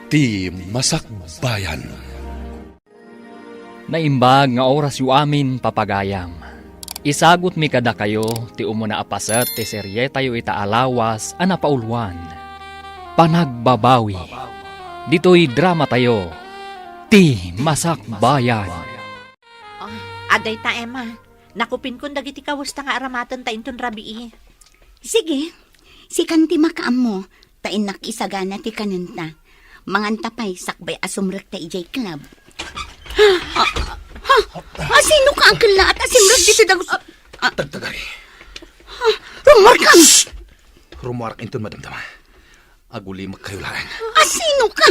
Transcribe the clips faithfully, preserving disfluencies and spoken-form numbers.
Ti Masakbayan. Naimbag nga orasyo amin, papagayam. Isagutmi kadakayo ti umuna a paset ti serietayo ita a lawas a napauluan, Panagbabawi. Ditoy dramatayo, Ti Masakbayan. Oh, adda ita, Emma. Nakupinkon dagiti kawesta nga aramatenta inton rabii. Sige, sikan ti makaammo, ta innak isagana ti kanenta. Manganta pay sakbay a sumrekta idiay club. Ha? Ha? Asino ka a kellaat a simrek ditoy dagus? Ah, ah. Tagtagari. Ha? Rumuarkam! Shh! Rumuarak inton madamdama. Agulimek kayo laeng. Asino ka?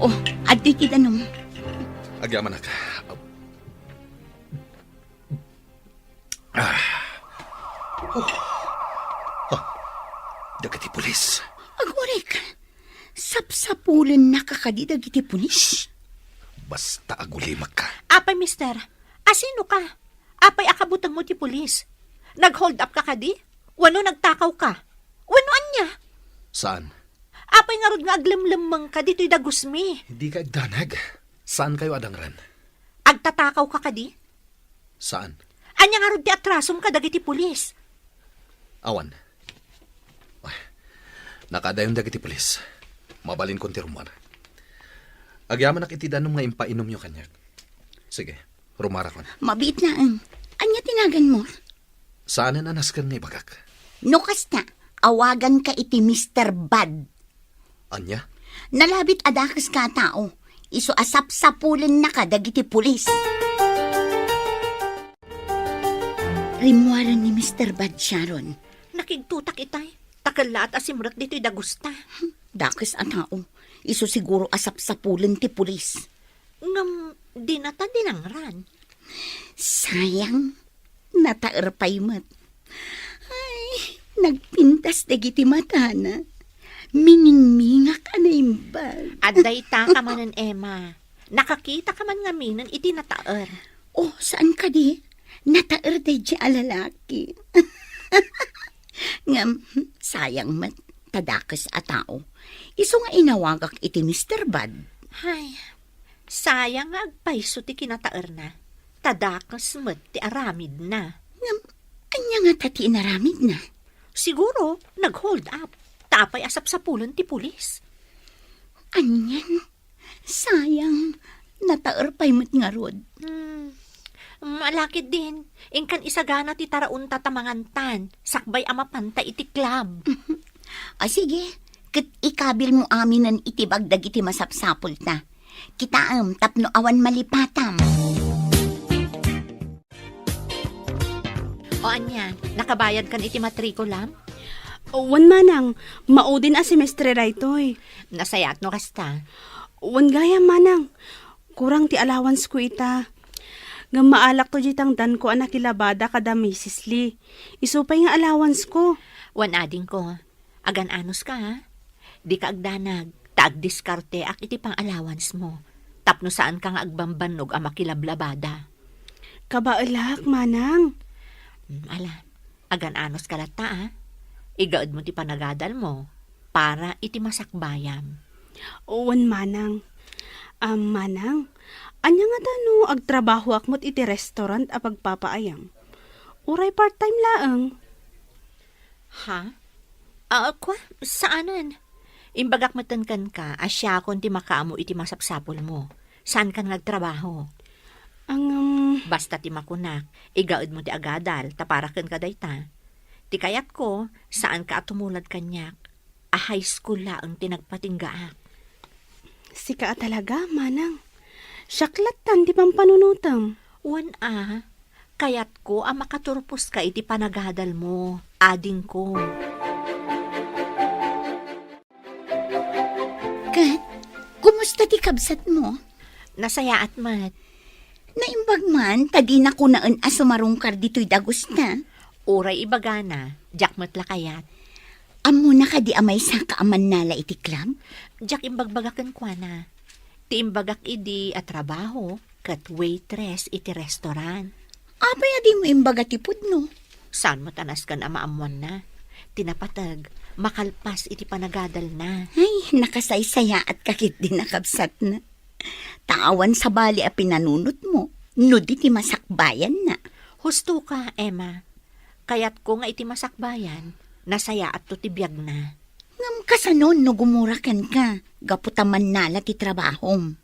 Oh, adtoy ti danum. Agyamanak. Ah. Oh. Ah. Dagiti pulis. Agurik, sapsapulennaka kadi dagiti pulis? Basta agulimek ka. Apay, mister, asino ka? Apay a kabutengmo ti pulis? Nag-hold up ka kadi? Wenno nagtakaw ka? Wenno ania? Saan? Apay ngarud nga aglemlemmeng ka ditoy dagusmi? Di ka agdanag. Saan kayo adangren? Agtatakaw ka kadi? Saan? Ania ngarud ti atrasom ka dagiti pulis? Awan. Ay, nakadayon dagiti pulis. Mabalinkon ti rumuar. Agyamanak iti danum nga impainomyo kaniak. Sige, rumuarakon. Mabiit laeng. Ania ti naganmo? Saanen a nasken nga ibagak. No kasta, awaganka iti Mister Bad. Ania? Nalabit a dakeska a tao. Isu a sapsapulennaka dagiti pulis. Rimmuaren ni Mister Bad, Sharon. Nakigtotak itay. Ta kellaat a simrek ditoy dagusta. Dakes a tao. Isu siguro a sapsapulen ti pulis. Ngem, dinata dinangran. Sayang, nataer pay met. Ay, nagpintas dagiti matana. Miningmingak a naimbag. Adda ita ka manen, Emma. Nakakita ka man ngaminen iti nataer. Oh, saan kadi? Nataer daydi a lalaki. Ngem, sayang met, ta dakes a tao. Isu nga inawagak iti Mister Bad. Hay, sayang nga agpayso ti kinataerna. Ta dakes met ti aramidna. Ngem, ania ngata ti inaramidna? Siguro, nag-hold up. Ta apay a sapsapulen ti pulis. Anian? Sayang, nataer pay met ngarud. Hmm. Malakid din, inkan isagana ti taraonta ta mangantan, sakbay a mapanta iti club. A, sige, ket ikabilmo aminen iti bag dagiti masapsapulta. Kitaem tapno awan malipatam. O ania, nakabayadkan iti matrikulam? Wen, manang, maudin a semestre daytoy. Nasayaat no kasta. Wen gayam, manang. Kurang ti allowance ko ita. Ngem maalakto diay tangdanko a nakilabada kada Misis Lee. Isu pay nga allowance ko. Wen adingko. Agan-anos ka, ha? Dika agdanag, ta agdiskarteak iti pang-allowance mo, tapno saan ka nga agbambannog a makilablabada. Kabaelak, manang. Hmm, ala, agan-anos ka latta, ha? Igaed mo ti panagadal mo para iti masakbayam. Wen, manang. Am, manang, ania ngata no agtrabahoak met iti restaurant a pagpapaayam? Uray part-time laeng. Ha? Ah, kua, saanen. Imbagak metten kenka a siakon ti makaammo iti masapsapulmo. Saankan nga agtrabaho. Ngem, basta ti makunak, igaedmo ti agadal, ta para kenka dayta. Ti kayatko, saanka a tumulad kaniak. A high school laeng ti nagpatinggaak. Sika a talaga, manang. Siak lattan ti pampanunotem. Wen a, kayatko a makaturposka iti panagadalmo, adingko. Ket, kumusta ti kabsatmo? Nasayaat met. Naimbag man, ta dina kunaen a sumarungkar ditoy dagusta. Uray ibagana, diak met la kayat. Ammona kadi a maysaka a mannala iti club? Diak imbagbaga kenkuana. Ti imbagak idi a trabaho ket waitress iti restaurant. Apay a dimo imbaga ti pudno? Saan met a nasken a maammoanna? Ti napateg, makalpas iti panagadalna. Ay, nakasaysayaatka ketdi, nakabsatna. Ta awan sabali a pinanunotmo, no di ti masakbayanna. Husto ka, Emma. Kayatko nga iti masakbayan, nasayaatto ti biagna. Ngem kasano no gumura kenka, gapu ta mannala ti trabahom?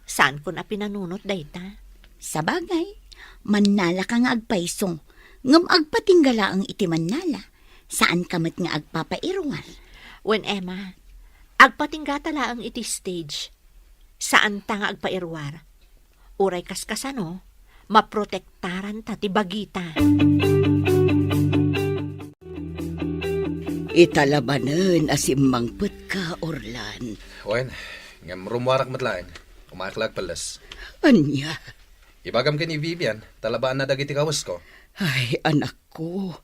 Saankon a pinanunot dayta. Sabagay, mannalaka nga agpayso, ngem agpatingga laeng iti mannala. Saanka met nga agpapairuar. Wen, Emma, agpatinggata laeng iti stage. Saanta nga agpairuar. Uray kaskasano, maprotektaranta ti bagita. Ita la manen a simmangpetka, Orlan. Wen, ngem rummuarak met laeng. Umayak la agpelles. Ania? Ibagam ken ni Vivian, talabaanna dagiti kawesko. Ay, anakko,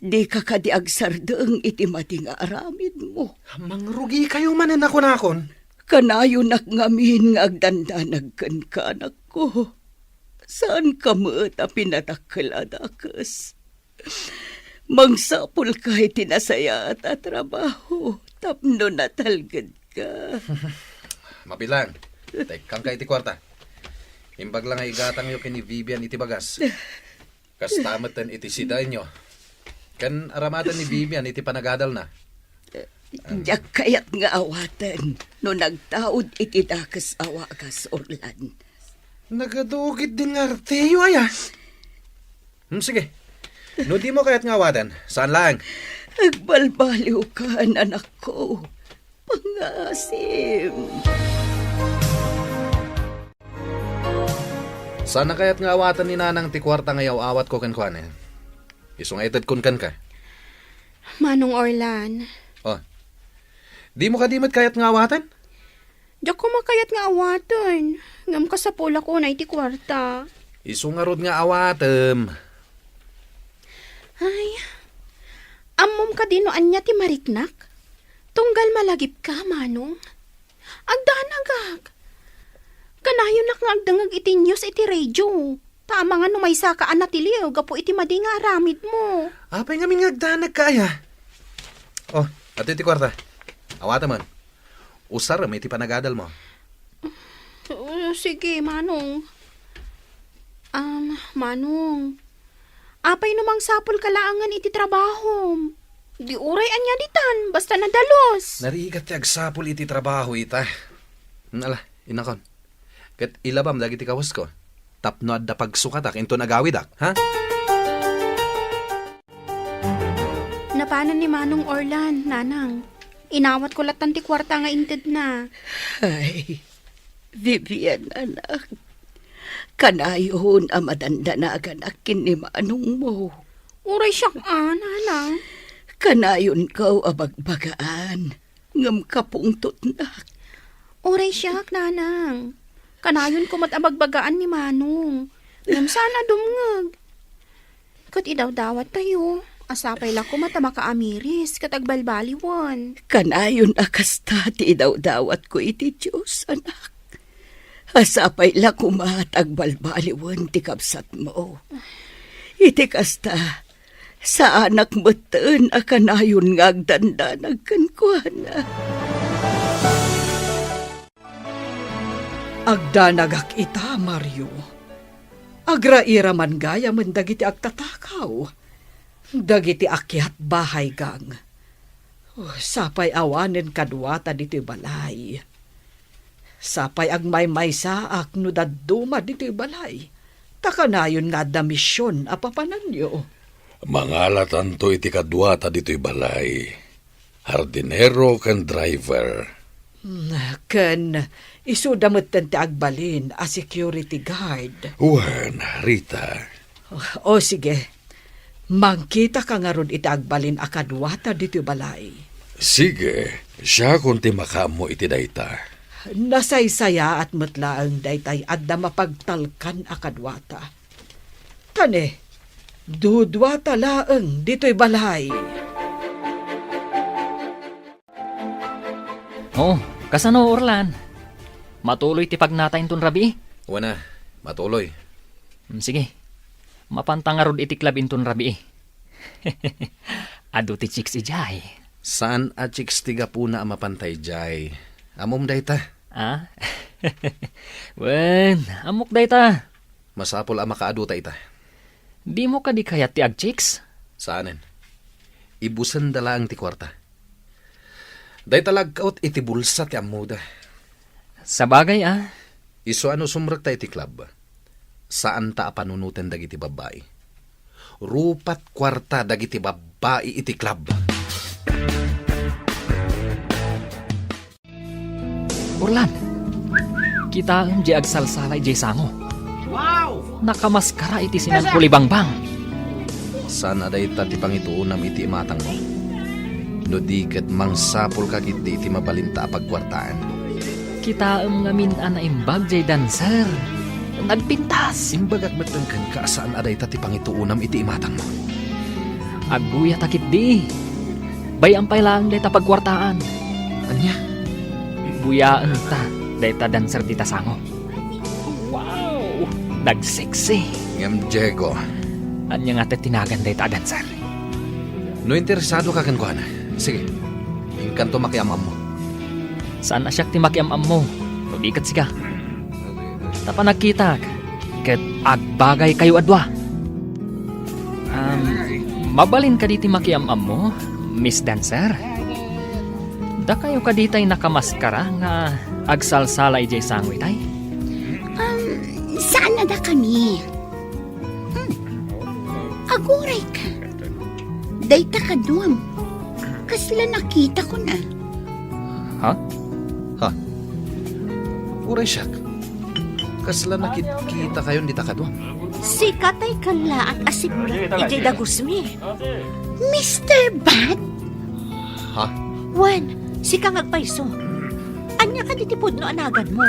dika kadi agsardeng iti madi nga aramidmo. Mangrugikayo manen a kunakon. Kanayonak ngamin nga agdandanag kenka, anakko. Saanka met a pinadakkel a dakes. Mangsapulka iti nasayaat a trabaho tapno natalgedka. Mabilang, tekkangka iti kuarta. Imbag la nga igatangyo ken ni Vivian iti bagas. Kasta metten iti sidaenyo. Ken aramaten ni Vivian iti panagadalna. Diak kayat nga awaten no nagtaud iti dakes a wagas, Orlan. Nagadugit din nga arteyo, aya. Hmm, sige. No dimo kayat nga awaten, saan laeng. Agbalbaliwkan, anakko. Pangasim. Saan a kayat nga awaten ni Nanang ti kuarta nga yaw-awatko kenkuana? Isu nga itedkon kenka. Manong Orlan. Oh. Dimo kadi met kayat nga awaten? Diak koma kayat nga awaten, ngem kasapulak unay ti kuarta. Isu ngarud nga awatem. Ay, ammom kadi no ania ti mariknak? Tunggal malagipka, Manong. Agdanagak. Kanayonak nga agdengngeg iti news iti radio. Ta amangan no maysaka a natiliw gapu iti madi nga aramidmo. Apay ngamin nga agdanagka, aya? Oh, adtoy ti kuarta. Awatem man. Usarem iti panagadalmo. Oh, sige, Manong. Um, Manong, apay no mangsapulka laengen iti trabahom? Di uray ania ditan, basta nadalus. Narigat ti agsapul iti trabaho ita. Ala, inakon. Ket ilabam dagiti kawesko. Tapno adda pagsukatak inton agawidak, ha? Napanan ni Manong Orlan, Nanang. Inawatko lattan ti kuarta nga intedna. Ay, Vivian, anak. Kanayon a madandanaganak ken ni manongmo. Uray siak a, Nanang. Kanayonko a bagbagaan, ngem kapungtotnak. Uray siak, Nanang. Kanayonko met a bagbagaan ni Manong. Ngem saan a dumngeg. Ket idawdawattayo, a sapay la koma ta makaamiris ket agbalbaliwen. Kanayon a kasta ti idawdawatko iti Dios, anak. A sapay la koma ta agbalbaliwen ti kabsatmo. Iti kasta, saanak metten a kanayon nga agdandanag kenkuana. Agdanagak ita, Mario. Agrairaman gayamen dagiti agtatakaw, dagiti akiat bahay gang. Oh, sapay awanen kaduata ditoy balay. Sapay agmaymaysaak no dadduma ditoy balay, ta kanayon nga adda mision a papananyo. Mangalatanto iti kaduata ditoy balay. Hardinero ken driver. Hmm, ken isuda metten ti agbalin a security guard. Wen, Rita. O, sige. Mangkitaka ngarud iti agbalin a kaduata ditoy balay. Sige, siakon ti makaammo iti dayta. Nasaysayaat met laeng daytay adda mapagtalkan a kaduata. Tane, duduata laeng ditoy balay. Oh, kasano, Orlan? Matuloy ti pagnata inton rabii? Wen a, matuloy. Mm, sige. Mapanta ngarud iti club inton rabii. Adu ti chicks idiay. Saan a chicks ti gapuna a mapan tay jay. Ammom dayta? Ah? Wen, ammok dayta. Masapul a makaaduta ita. Dimo kadi kayat ti agchicks? Saanen. Ibusenda laeng ti kuarta. Dayta lagkaut iti bulsa ti ammoda. Sabagay a. Isu a no sumrekta iti club, saanta a panunoten dagiti babbai. Rupat kuarta dagiti babbai iti club. Orlan, kitaem diay agsalsala idiay sango. Wow! Nakamaskara iti sinan kulibangbang. Saan a dayta ti pangituonam iti imatangmo? No di ket mangsapulka ketdi iti mabalinta a pagkuartaan. Kitaem ngamin a naimbag diay dancer. Nagpintas. Imbagak met kenka a saan a dayta ti pangituonam iti imatangmo. Agbuyatak ketdi. Bay-am pay laeng dayta pagkuartaan. Ania? Buyaenta dayta dancer dita sango. Wow! Nagseksi. Ngem Diego. Ania nga ti tinagan dayta a dancer? No interesadoka kenkuana, sige, inkanto makiam-ammo. Saan a siak ti makiam-ammo, no di ket sika. Ta panagkitak, ket agbagaykayo a dua. Um, mabalin kadi ti makiam-ammo, Miss Dancer? Dakayo kadi tay nakamaskara nga agsalsala idiay sango itay? Um, saan a dakami? Hmm. Aguray ka. Dayta kaduam. Kasla nakitakon a. Ha? Ha? Uray siak. Kasla nakitkitakayon dita kaduam? Sika tay kallaat a sipnget idiay dagusmi. Mister Bad? Ha? Wen, sika nga agpayso. Ania kadi ti pudno a naganmo?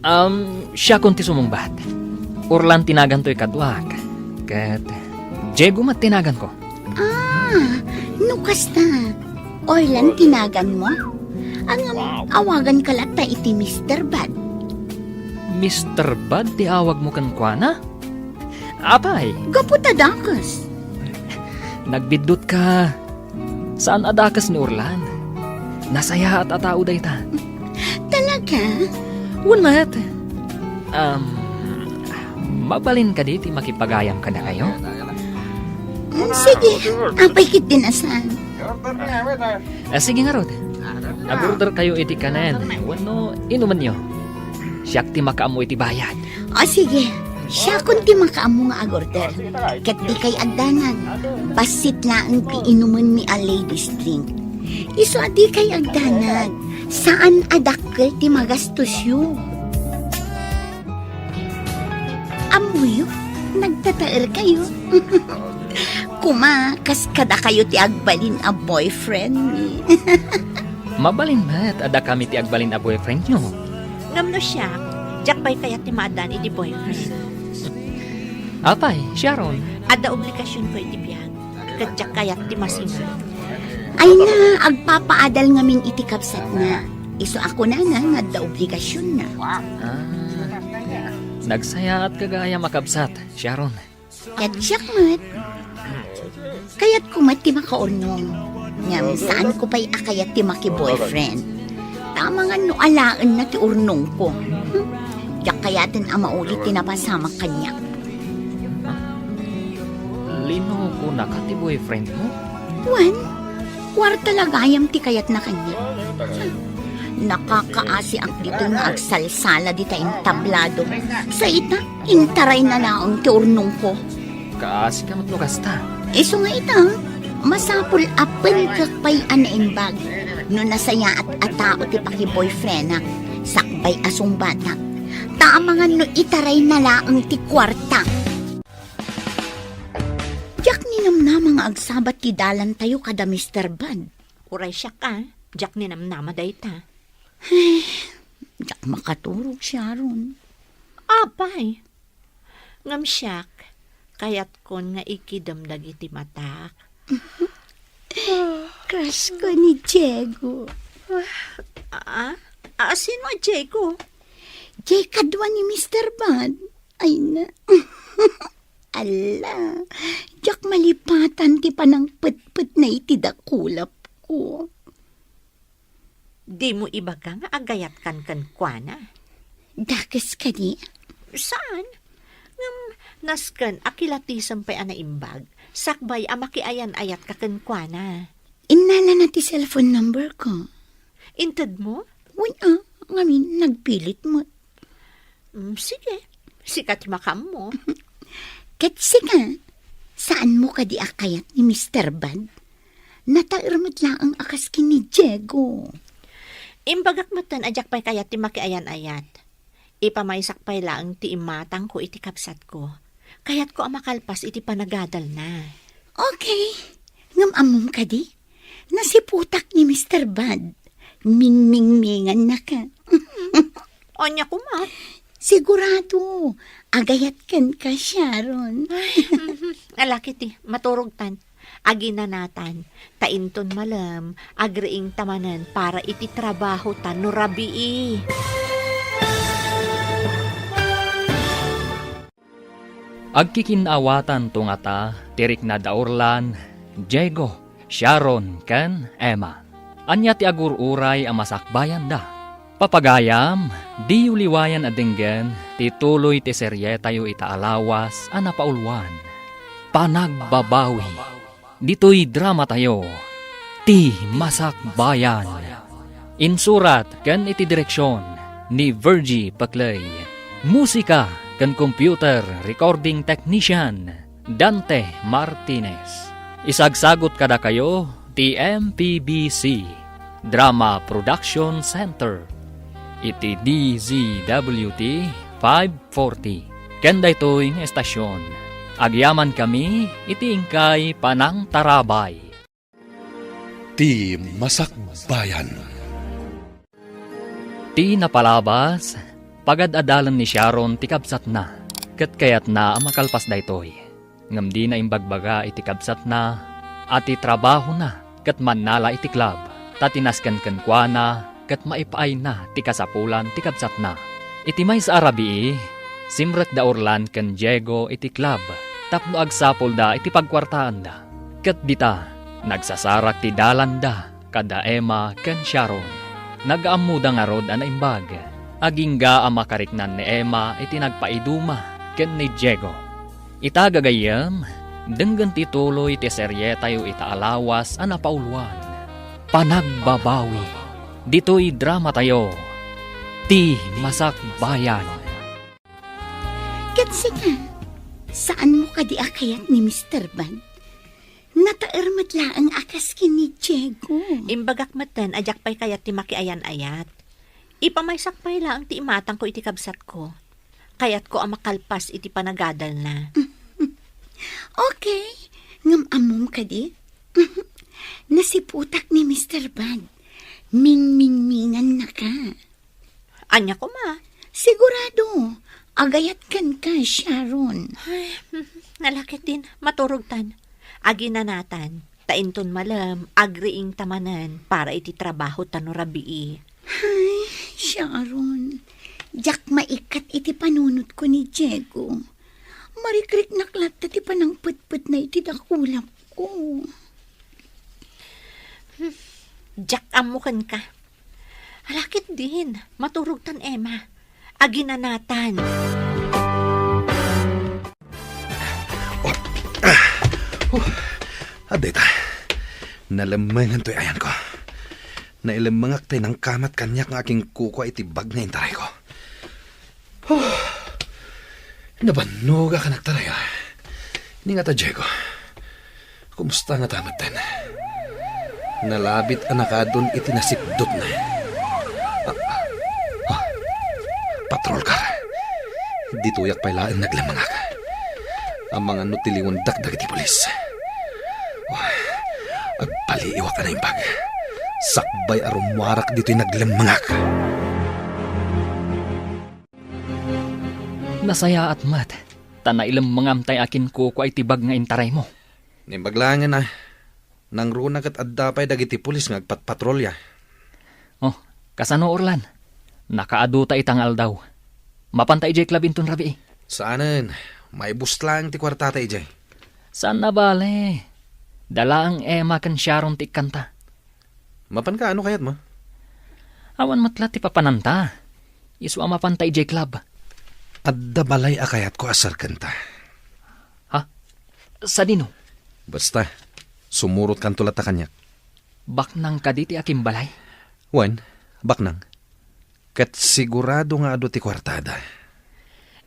Um, siakon ti sumungbat. Orlan ti naganto ikaduak. Ket Diego met ti naganko. Ah, no kasta, Orlan ti naganmo? Ngem awaganka latta iti Mister Bad. Mister Bad ti awagmo kenkuana? Apay? Gapu ta dakes. Nagbiddutka. Saan a dakes ni Orlan. Nasayaat a tao dayta. Talaga? Wen met. Um, mabalin kadi ti makipagayam kadakayo? Mm, sige, apay ketdin a saan. Ah, sige ngarud. Agorder kayo iti kanen wenno inumenyo. Siak ti makaammo iti bayad. O sige, siakon ti makaammo nga agorder. Ket dikay agdanag, bassit laeng ti inumenmi a ladies drink. Isu a dikay agdanag, saan a dakkel ti magastosyo. Ammoyo, nagtataerkayo. Kuma, kas kadakayo ti agbalin a boyfriendmi. Mabalin met a dakami ti agbalin a boyfriendyo. Ngem no siak, diak pay kayat ti maaddaan iti boyfriend. Apay, Sharon? Adda obligasionko iti biag, ket diak kayat ti masinga. Ay na, agpapaadal ngamin iti kabsatna. Isu a kunana nga adda obligasionna. Ah, nagsayaatka gayam a kabsat, Sharon. Ket siak met. Kayatko met ti makaurnong. Ngem saanko pay a kayat ti maki-boyfriend. Ta amangan no alaenna ti urnongko. Hmm? Diak kayaten a mauli ti napasamak kaniak. Linokonaka ti boyfriendmo? Wen, kuarta la gayam ti kayatna kaniak. Nakakaasiak ditoy nga agsalsala dita entablado. Sa ita, intarayna laeng ti urnongko. Kaasika met no kasta. Isu nga ita, masapul a penkek pay a naimbag no nasayaat a tao ti paki-boyfriendak, sakbay a sungbatak. Ta amangan no itarayna laeng ti kuarta. Diak ninamnama nga agsabat ti dalantayo kada Mister Bad. Uray siak a, diak ninamnama dayta. Ay, diak makaturog, Sharon. Apay, ngem siak, kayatkon nga ikidem dagiti matak. Crush ko ni Diego. Ah, ah, sino a Diego? Diay kadua ni Mister Bad. Ay na. Ala, diak malipatan ti panangpetpetna iti dakulap. Dimo ibaga nga agayatkan kenkuana? Dakes kadi? Saan? Ngem nasken a kilatisem pay a naimbag, sakbay a makiayan-ayatka kenkuana. Innalana ti cellphone number ko. Intedmo? Wen a, ngamin nagpilit met. Mm, sige, sika ti makaammo. Ket sika, saanmo kadi a kayat ni Mister Bad? Nataer met laeng a kas ken ni Diego. Imbagak metten a diak pay kayat ti makiayan-ayat. Ipamaysak pay laeng ti imatangko iti kabsatko. Kayatko a makalpas iti panagadalna. Okay. Ngem ammom kadi? Nasiputak ni Mister Bad. Mingmingmingannaka. Ania koma? Sigurado, agayat kenka, Sharon. Ay, mhm. Alakit ti, maturogtan. Aginanatan, ta inton malem, agriingta manen para iti trabaho ta no rabii. Agkikin-awatanto ngata ti rikna da Orlan, Diego, Sharon, ken Emma. Ania ti agur-uray a masakbayanda? Papagayam, diyo liwayan a denggen ti tuloy ti serietayo ita a lawas a napauluan, Panagbabawi. Ditoy dramatayo, Ti Masakbayan. Insurat ken iti direksion ni Virgie Paclay. Musika ken computer recording technician, Dante Martinez. Isagsagut kadakayo ti M P B C Drama Production Center iti D Z W T five forty. Ken daytoy nga estasion, agyamankami iti inkay panangtarabay. Ti Masakbayan. Ti napalabas, pagad-adalen ni Sharon ti kabsatna, ket kayatna a makalpas daytoy. Ngem dina imbagbaga iti kabsatna a ti trabahona ket mannala iti club, ta ti nasken kenkuana ket maipaayna ti kasapulan ti kabsatna. Iti maysa a rabii, simrek da Orlan ken Diego iti club tapno agsapulda iti pagkuartaanda. Ket dita, nagsasarak ti dalanda kada Emma ken Sharon. Nagaammoda ngarud a naimbag. Agingga a makariknan ni Emma iti nagpaiduma ken ni Diego. Ita gagayyem, denggen ti tuloy ti serietayo ita a lawas a napauluan, Panagbabawi. Ditoy dramatayo, Ti Masakbayan. Ket sika, saanmo kadi a kayat ni Mister Bad? Nataer met laeng a kas ken ni Diego. Imbagak metten a diak pay kayat ti makiayan-ayat. Ipamaysak pay laeng ti imatangko iti kabsatko. Kayatko a makalpas iti panagadalna. Okay. Ngem ammom kadi? Nasiputak ni Mister Bad. Mingmingmingannaka. Ania koma? Sigurado, agayat kenka, Sharon. Ay, nalakit din, maturogtan. Aginanatan, ta inton malem, agriingta manen para iti trabaho ta no rabii. Ay, Sharon, diak maikat iti panunotko ni Diego. Marikriknak latta ti panangpetpetna iti dakulapko. Hmm, diak ammo kenka. Alakit din, maturogtan, Emma. Aginanatan. Oh, ah, oh, adda ita. Nalemmengan toy ayanko. Nailemmengak tay nangkamat kaniak nga akinkukua iti bag nga intarayko. Huh. Nabannogak a nagtaray, ah. Ni nga ta, Diego. Kumusta nga ta metten? Nalabit a nakaadun iti nasipdutna. Ah, ah, patrol car. Ditoyak pay laeng naglemmengak. Amangan no tiliwendak dagiti pulis. Oh, agpaliiwak a naimbag. Sakbay a rummuarak ditoy naglemmengak. Nasayaat met, ta nailemmengam tay akinkukua iti bag nga intaraymo. Naimbag laengen a, nangruna ket adda pay dagiti pulis nga agpatpatrolya. Oh, kasano, Orlan? Nakaadu ta ita nga aldaw. Mapanta idiay club inton rabii? Saanen, maibus laeng ti kuartata idiay. Saan a bale. Dalaeng Emma ken Sharon ti ikkanta. Mapanka, ano kayatmo? Awan met la ti papananta. Isu a mapanta idiay club. Adda balay a kayatko a serkenta. Ha? Sadino? Basta, sumurotkanto latta kaniak. Baknang kadi ti akimbalay? Wen, baknang. Ket sigurado nga adu ti kuartada.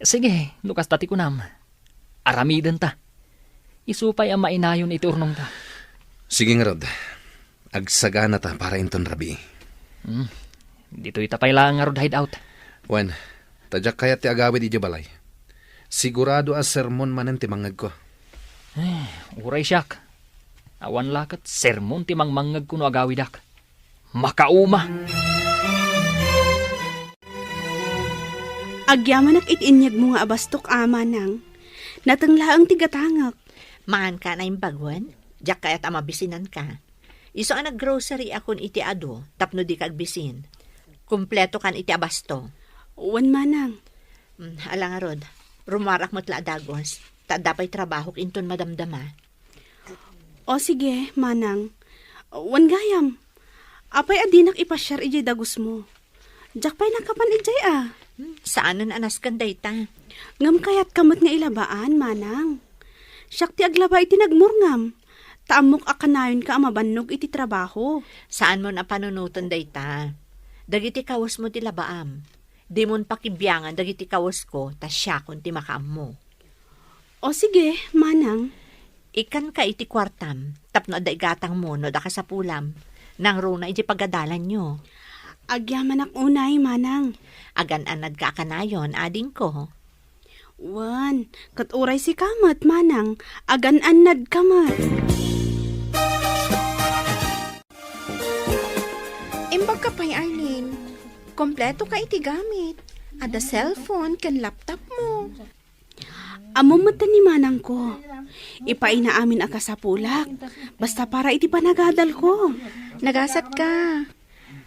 Sige, no kasta ti kunam. Aramidenta. Isu pay a mainayon iti urnongta. Sige ngarud. Agsaganata para inton rabii. Hmm. Ditoyta pay laeng ngarud hideout. Wen, ta diak kayat ti agawid idiay balay. Sigurado a sermon manen ti mangngegko. Eh, uray siak. Awan la ket sermon ti mangmangngegko no agawidak. Makauma! Agyamanak iti inyegmo nga abastok, a, manang. Nateng laeng ti gatangek. Maanka a naimbag wen? Diak kayat a mabisinanka. Isu a naggrocery akon iti adu tapno dika agbisin. Kumpleto kan iti abasto. Wen, manang. Mm, ala ngarud, rumuarak met la a dagus, ta adda pay trabahok inton madamdama. O sige, manang. Wen gayam. Apay a dinak ipasiar idiay dagusmo? Diak pay nakapan idiay a. Hmm, saanen a nasken dayta. Ngem kayatka met nga ilabaan, manang. Siak ti aglaba iti nagmurngam. Ta ammok a kanayonka a mabannog iti trabaho. Saanmon a panunoten dayta. Dagiti kawesmo ti labaam. Dimon pakibiangan dagiti kawesko, ta siakon ti makaammo. O sige, manang. Ikkanka iti kuartam, tapno adda igatangmo no adda kasapulam. Nangruna iti pagadalanyo. Agyamanak unay, manang. Agan-annadka a kanayon, adingko. Wen, ket uray sika met, manang, agan-annadka met. Imbagka pay, Arlene. Kompleto ka iti gamit. Adda cellphone ken laptop mo. Ammom met ni manangko. Ipaayna amin a kasapulak. Basta para iti panagadalko. Nagasat ka.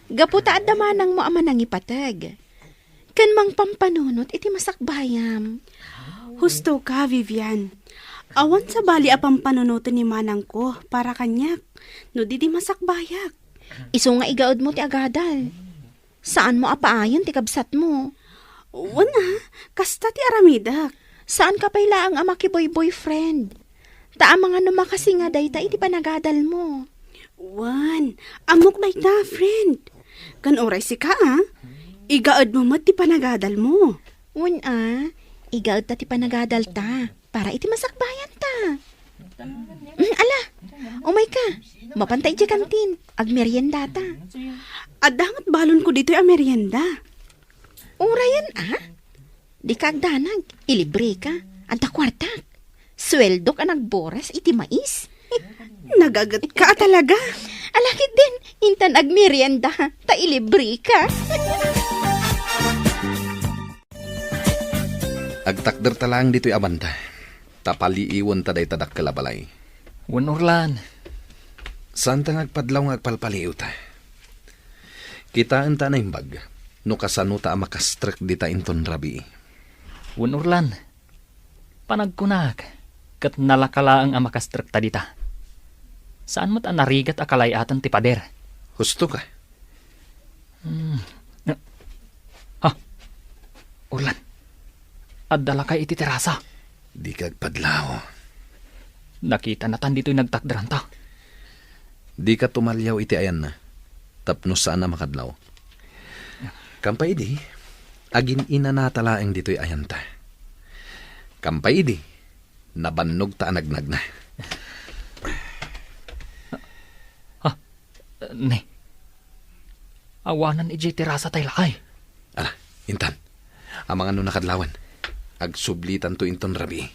Gapu ta adda manangmo a manangipateg. Ken mangpampanunot iti masakbayam. Husto ka, Vivian. Awan sabali a pampanunoten ni manangko para kaniak no di ti masakbayak. Isu nga igaedmo ti agadal. Saanmo a paayen ti kabsatmo. Wen a, kasta ti aramidek. Saanka pay laeng a makiboy-boyfriend. Ta amangan no makasinga dayta iti panagadalmo. Wen, ammok dayta, friend. Ken uray sika a, igaedmo met ti panagadalmo. Wen a, igaedta ti panagadalta para iti masakbayanta. Mm, ala, umayka. Mapanta idiay kantin. Agmeriendata. Adda met balonko ditoy a merienda. Urayen a? Dika agdanag. Ilibreka. Adda kuartak. Sueldok a nagboras iti mais. Nagagetka a talaga. Ala ketdin, intan agmerienda, ta ilibreka. Agtakderta laeng ditoy a banda, ta paliiwenta dayta dakkel a balay. Wen, Orlan. Saanta nga agpadlaw nga agpalpaliiwta. Kitaenta a naimbag no kasanota a makastrek dita inton rabii. Wen, Orlan. Panagkunak, ket nalaka laeng a makastrekta dita. Saan met a narigat a kalay-aten ti pader. Husto ka. Hmm. Ha? Orlan, adda lakay iti terasa. Dika agpadlaw. Nakitanatan ditoy nagtakderanta. Dika tumaliaw iti ayanna, tapno saan a makadlaw. Kampay idi, agin-inanata laeng ditoy ayanta. Kampay idi, nabannogta a nagnagna. Ha? Ne. Awanan idiay terasa tay lakay. Ala, intan. Amangan no nakadlawan. Agsublitanto inton rabii.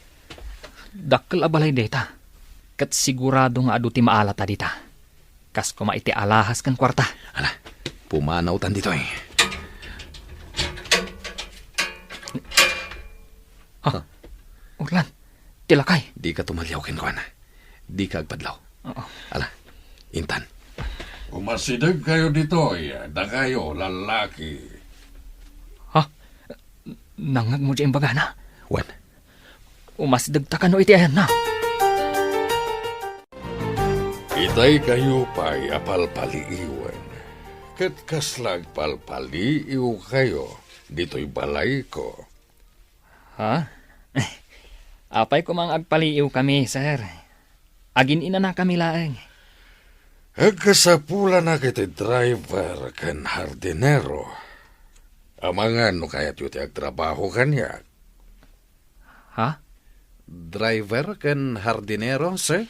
Dakkel a balay dayta. Ket sigurado nga adu ti maalata dita. Kas koma iti alahas ken kuarta. Ala, pumanawtan ditoy. Ha? Orlan, ti lakay. Dika tumaliaw kenkuana. Dika agpadlaw. Oo. Ala, intan. Umasidegkayo ditoy, dakayo, lallaki. Ha? Nangngegmo diay imbagana? Wen. Umasidegta kano iti ayanna? It Daykayo pay a palpaliiwen, ket kasla agpalpaliiwkayo ditoy balayko. Ha? Apay koma nga agpaliiwkami, sir? Agin-inanakami laeng. Agkasapulanak iti driver ken hardinero. Amangan no kayatyo ti agtrabaho kaniak. Ha? Driver ken hardinero, sir?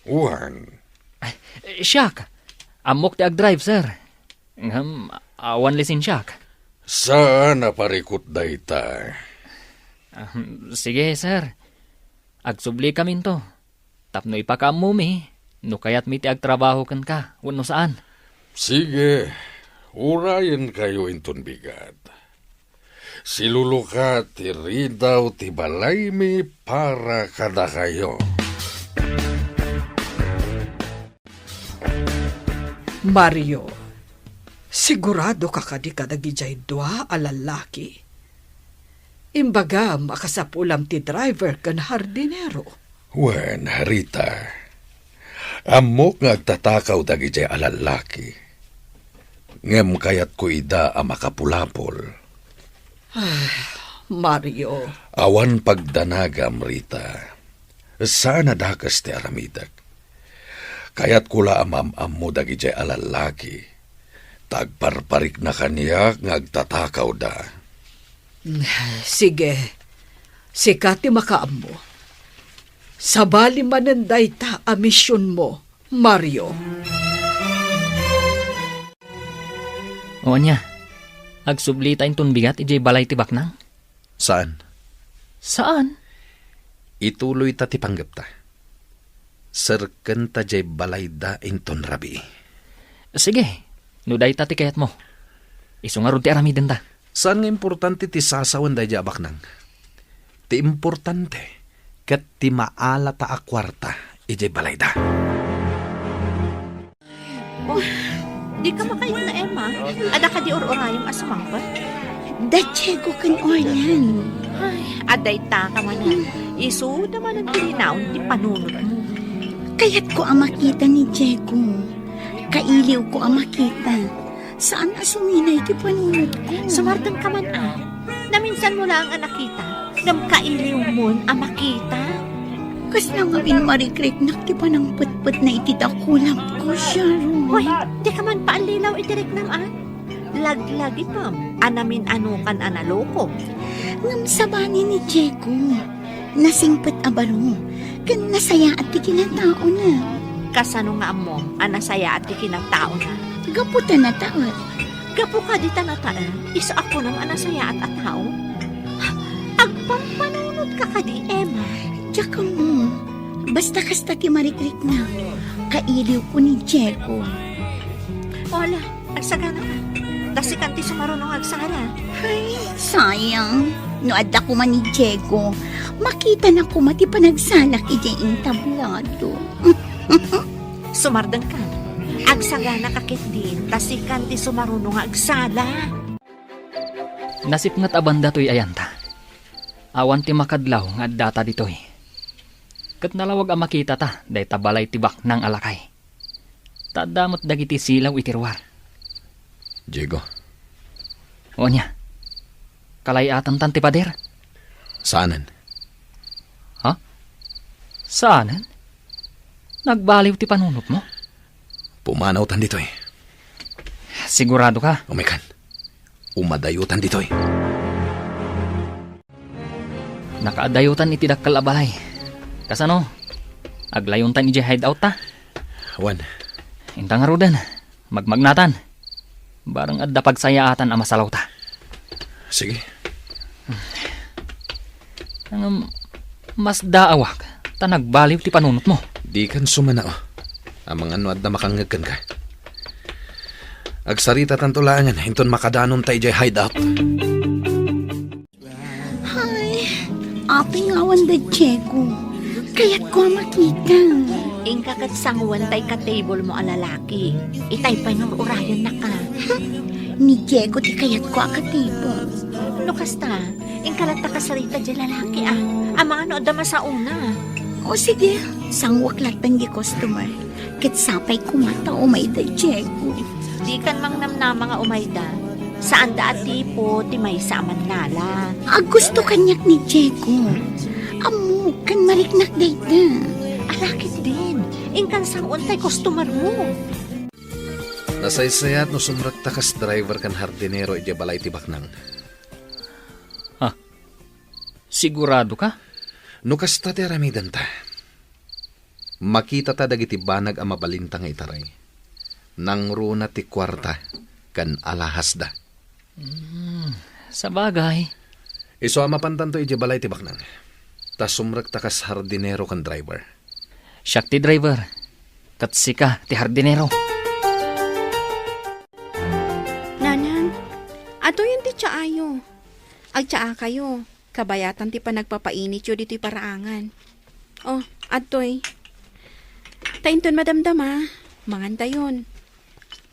Wen. Ay, siak. Ammok ti agdrive, sir. Ngem, awan lisensiak. Saan a parikut dayta. Ah, sige, sir. Agsubli kaminto. Tapno ipakaammomi, no kayatmi ti agtrabaho kenka, wenno saan. Sige, urayenkayo inton bigat. Siluluka ti ridaw ti balaymi para kadakayo. Mario, sigurado ka kadi kadagijay dua a lallaki? Imbagam a kasapulam ti driver ken hardinero. Wen, Rita, ammok nga agtatakaw dagijay a lallaki. Ngem kayatko ida a makapulapol. Ah, Mario. Awan pagdanagam, Rita. Saan a dakes ti aramidek. Kayatko la a maam-ammo dagijay a lallaki. Ta agparparikna kaniak nga agtatakawda. Sige. Sika ti makaammo. Sabali manen dayta a misionmo, Mario. O ania, agsublita inton bigat idiay balay ti baknang? Saan? Saan? Ituloyta ti panggepta. Serkenta diay balayda inton rabii. Sige, no dayta ti kayatmo. Isu ngarud ti aramidenta. Saan nga importante ti sasawen daydiay a baknang. Ti importante ket ti maalata a kuarta idiay balayda. Oh, dika makainna, Emma. Adda kadi ur-urayem a sumangpet? Da Diego ken Orlan. Ay, adda ita ka manen. Isuda manen ti rinaon ti panunotmo. Kayatko a makita ni Diego. Kailiwko a makita. Saan a suminay ti panunotko. Sumardeng ka man, a. Naminsanmo laeng a nakita, ngem kailiwmon a makita. Kasla ngamin marikriknak ti panangpetpetna iti dakulangko, Sharon. Hoy, dika man paallilaw iti riknam, a. Laglagipem a namin-anokan a naloko. Ngem sabali ni Diego. Nasingpet a baro, ken nasayaat ti kinataona. Kasano nga ammom a nasayaat ti kinataona? Gapu ta nataet. Gapu kadi ta nataet, isu a kunam a nasayaat a tao? Agpampanunotka kadi, Emma? Diak ammo. Basta kasta ti marikriknak. Kailiwko ni Diego. Hola, agsagana ka. Ta sikan ti sumaruno nga agsala. Ay, sayang. No adda koma ni Diego, makitana koma ti panagsalak idiay entablado. Sumardeng ka. Agsagana ka ketdin, ta sikan ti sumaruno nga agsala. Nasipnget a banda toy ayanta. Awan ti makadlaw nga addata ditoy. Ket nalawag a makitata dayta balay ti baknang a lakay. Ta adda met dagiti silaw iti ruar. Diego. O ania? Kalay-atantan ti pader? Saanen. Ha? Saanen? Nagbaliw ti panunotmo? Pumanawtan ditoy. Sigurado ka? Umaykan. Umadayotan ditoy. Nakaadayotan iti dakkel a balay. Kasano? Aglayontan idiay hideout ta? Wen. Inta ngaruden, magmagnatan. Bareng adda pagsayaatan a masalawta. Sige. Ngem, masdaawak ta nagbaliw ti panunotmo. Dikan sumanao. Amangan no adda makangngeg kenka. Agsaritatanto laengen inton makadanonta idiay hideout. Ay, apay nga awan da Diego. Kayatko a makita. Inka ket sanguenta ika-table mo a lalaki. Itay pay nga ur-urayennaka. Ni Diego ti kayatko a ka-table. No kasta, inka latta kasarita diay lalaki, a. Amangan no adda masaona. O sige, sanguek latta diay customer. Ket sapay koma ta umayda, Diego. Dikan mangnamnama nga umayda. Saanda a tipo ti maysa a mannala. Agusto kaniak ni Diego. Ammok ken mariknak dayta. Alakit din. Inkan sao tay customer mo. Nasaysayat no sumrekta kas driver ken hardinero idiay balay ti baknang. Ah, sigurado ka? No kasta ti aramidenta, makitata dagiti banag a mabalinta nga itaray. Nangruna ti kuarta ken alahasda. Hmm, sabagay. Isu a mapantanto idiay balay ti baknang. Ta sumrekta kas hardinero ken driver. Siak ti driver, ket sika ti hardinero. Nanang, adtoyen ti tsaayo. Agtsaakayo, kabayatan ti panagpapainityo ditoy paraangan. Oh, adtoy. Ta inton madamdama, mangantayon.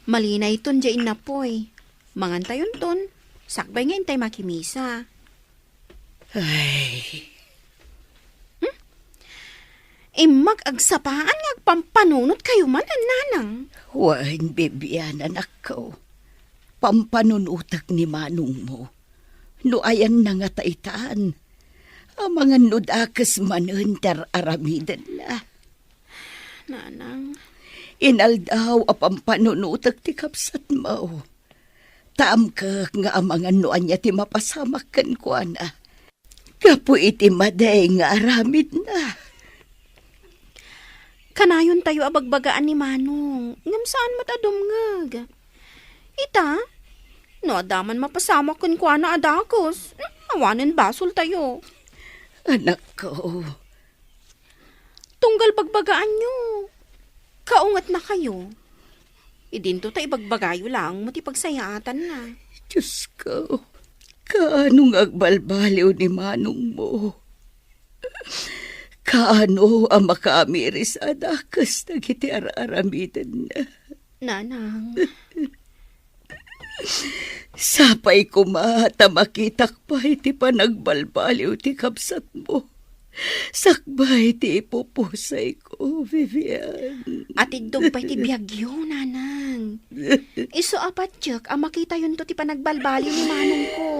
Malinayton diay innapoy. Mangantayonton, sakbay nga intay makimisa. Ay. Hmm? Immag agsapaan nga agpampanunotkayo man, nanang. Wen, Bibian, anakko. Pampanunotek ni manongmo. No ayanna ngata itan, amangan no dakes manen ti ar-aramidenna. Nanang. Inaldaw a pampanunotek ti kabsatmo. Ta amkek nga amangan no ania ti mapasamak kenkuana. Gapu iti madi nga aramidna. Kanayontayo a bagbagaan ni Manong, ngem saan met a dumngeg. Ita, no adda man mapasamak kenkuana a dakes, awanen basoltayo. Anakko, Tunggal bagbagaanyo. Kaungetnakayo. Idinto ta ibagbagayo laeng met ti pagsayaatanna. Diosko, kaano nga agbalbaliw ni manongmo? Kaano a makaamiris a dakes dagiti ar-aramidenna? Nanang. Sapay koma ta makitak pay ti panagbalbaliw ti kabsatmo. Sakbay ti ipupusayko, Vivian. Atiddog pay ti biagyo, nanang. Isu a patiek a makitayonto ti panagbalbaliw ni manongko.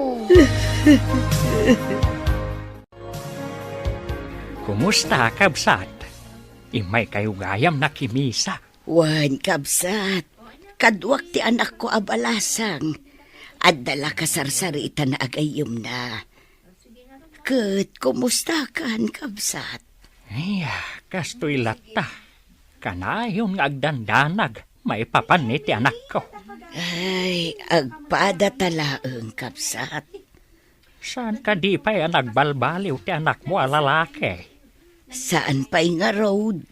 Kumusta, kabsat? Immaykayo gayam nakimisa. Wen, kabsat, kaduak ti anakko a balasang. Adda la kasarsaritan a gayyemna. Ket kumustakan, kabsat? Ay, kastoy latta. Kanayon nga agdandanag maipapan iti anakko. Ay, agpadata laeng, kabsat. Saan kadi pay a nagbalbaliw ti anakmo a lalaki? Saan pay ngarud?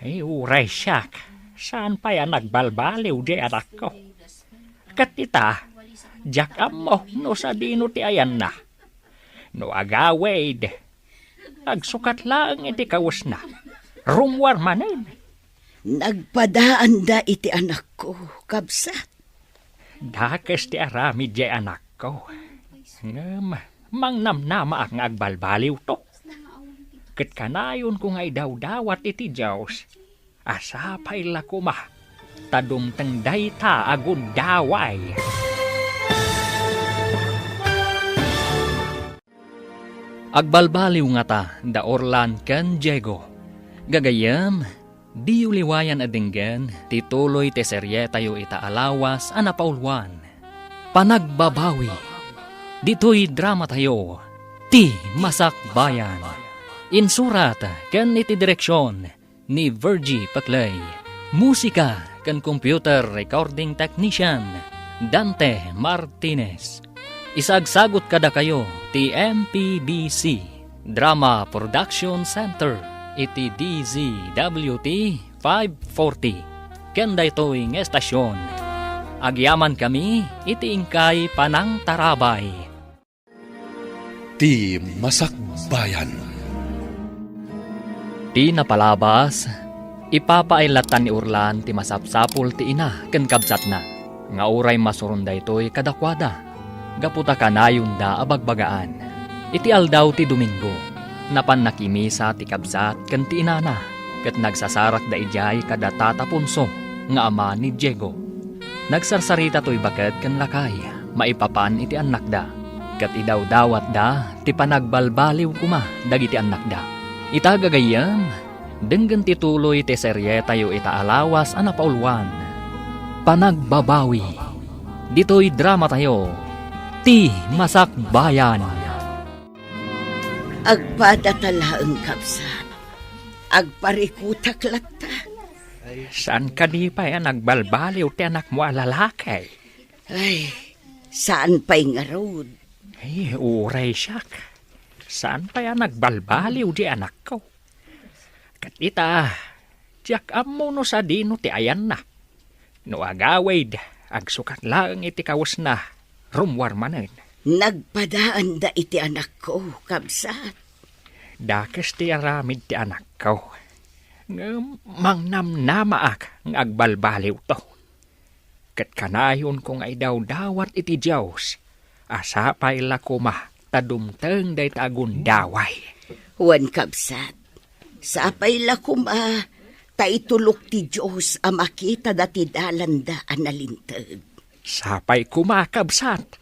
Ay, uray siak, saan pay a nagbalbaliw diay anakko. Ket ita, diak ammo no sadino ti ayanna. No agawid, agsukat laeng iti kawesna. Rummuar manen. Nagpadaanda iti anakko, kabsat. Dakes ti aramid diay anakko. Ngem mangnamnamaak nga agbalbaliwto. Ket kanayonko nga idawdawat iti Dios a sapay la koma ta dumteng dayta a gundaway. Agbalbaliw ngata da Orlan ken Diego. Gagayyem, diyo liwayan a denggen ti tuloy ti serietayo ita a lawas a napauluan, Panagbabawi. Ditoy dramatayo, Ti Masakbayan. Insurat ken iti direksion ni Virgie Paclay. Musika ken computer recording technician, Dante Martinez. Isagsagut kadakayo ti M P B C Drama Production Center iti D Z W T five forty. Ken daytoy nga estasion, agyamankami iti inkay panangtarabay. Ti Masakbayan. Ti napalabas, ipapaaylatan ni Orlan ti masapsapul ti ina ken kabsatna, nga uray masuron daytoy kadakuada, gapu ta kanayonda a bagbagaan. Iti aldaw ti Domingo, napan nakimisa ti kabsat ken ti inana. ket nagsasarakda idiay kada Tata Ponso nga ama ni Diego. Nagsarsarita toy baket ken lakay maipapan iti annakda, ket idawdawatda ti panagbalbaliw koma dagiti annakda. Ita gagayyem, denggen ti tuloy ti serietayo ita a lawas a napauluan, Panagbabawi. Ditoy dramatayo, Ti Masakbayan. Agpada ta laeng, kabsat. Agparikutak latta. Saan kadi pay a nagbalbaliw ti anakmo a lalaki? Ay, saan pay ngarud. Ay, uray siak. Saan pay a nagbalbaliw di anakko? Ket ita, diak ammo no sadino ti ayanna. No agawid, agsukat laeng iti kawesna, rummuar manen. Nagpadaanda iti anakko, kabsat. Dakes ti aramid ti anakko. Ngem mangnamnamaak nga agbalbaliwto. Ket kanayonko nga idawdawat iti Dios a sapay la koma ta dumteng dayta a gundaway. Wen, kabsat, sapay la koma ta itulok ti Dios a makitada ti dalanda a nalinteg. Sapay koma, kabsat.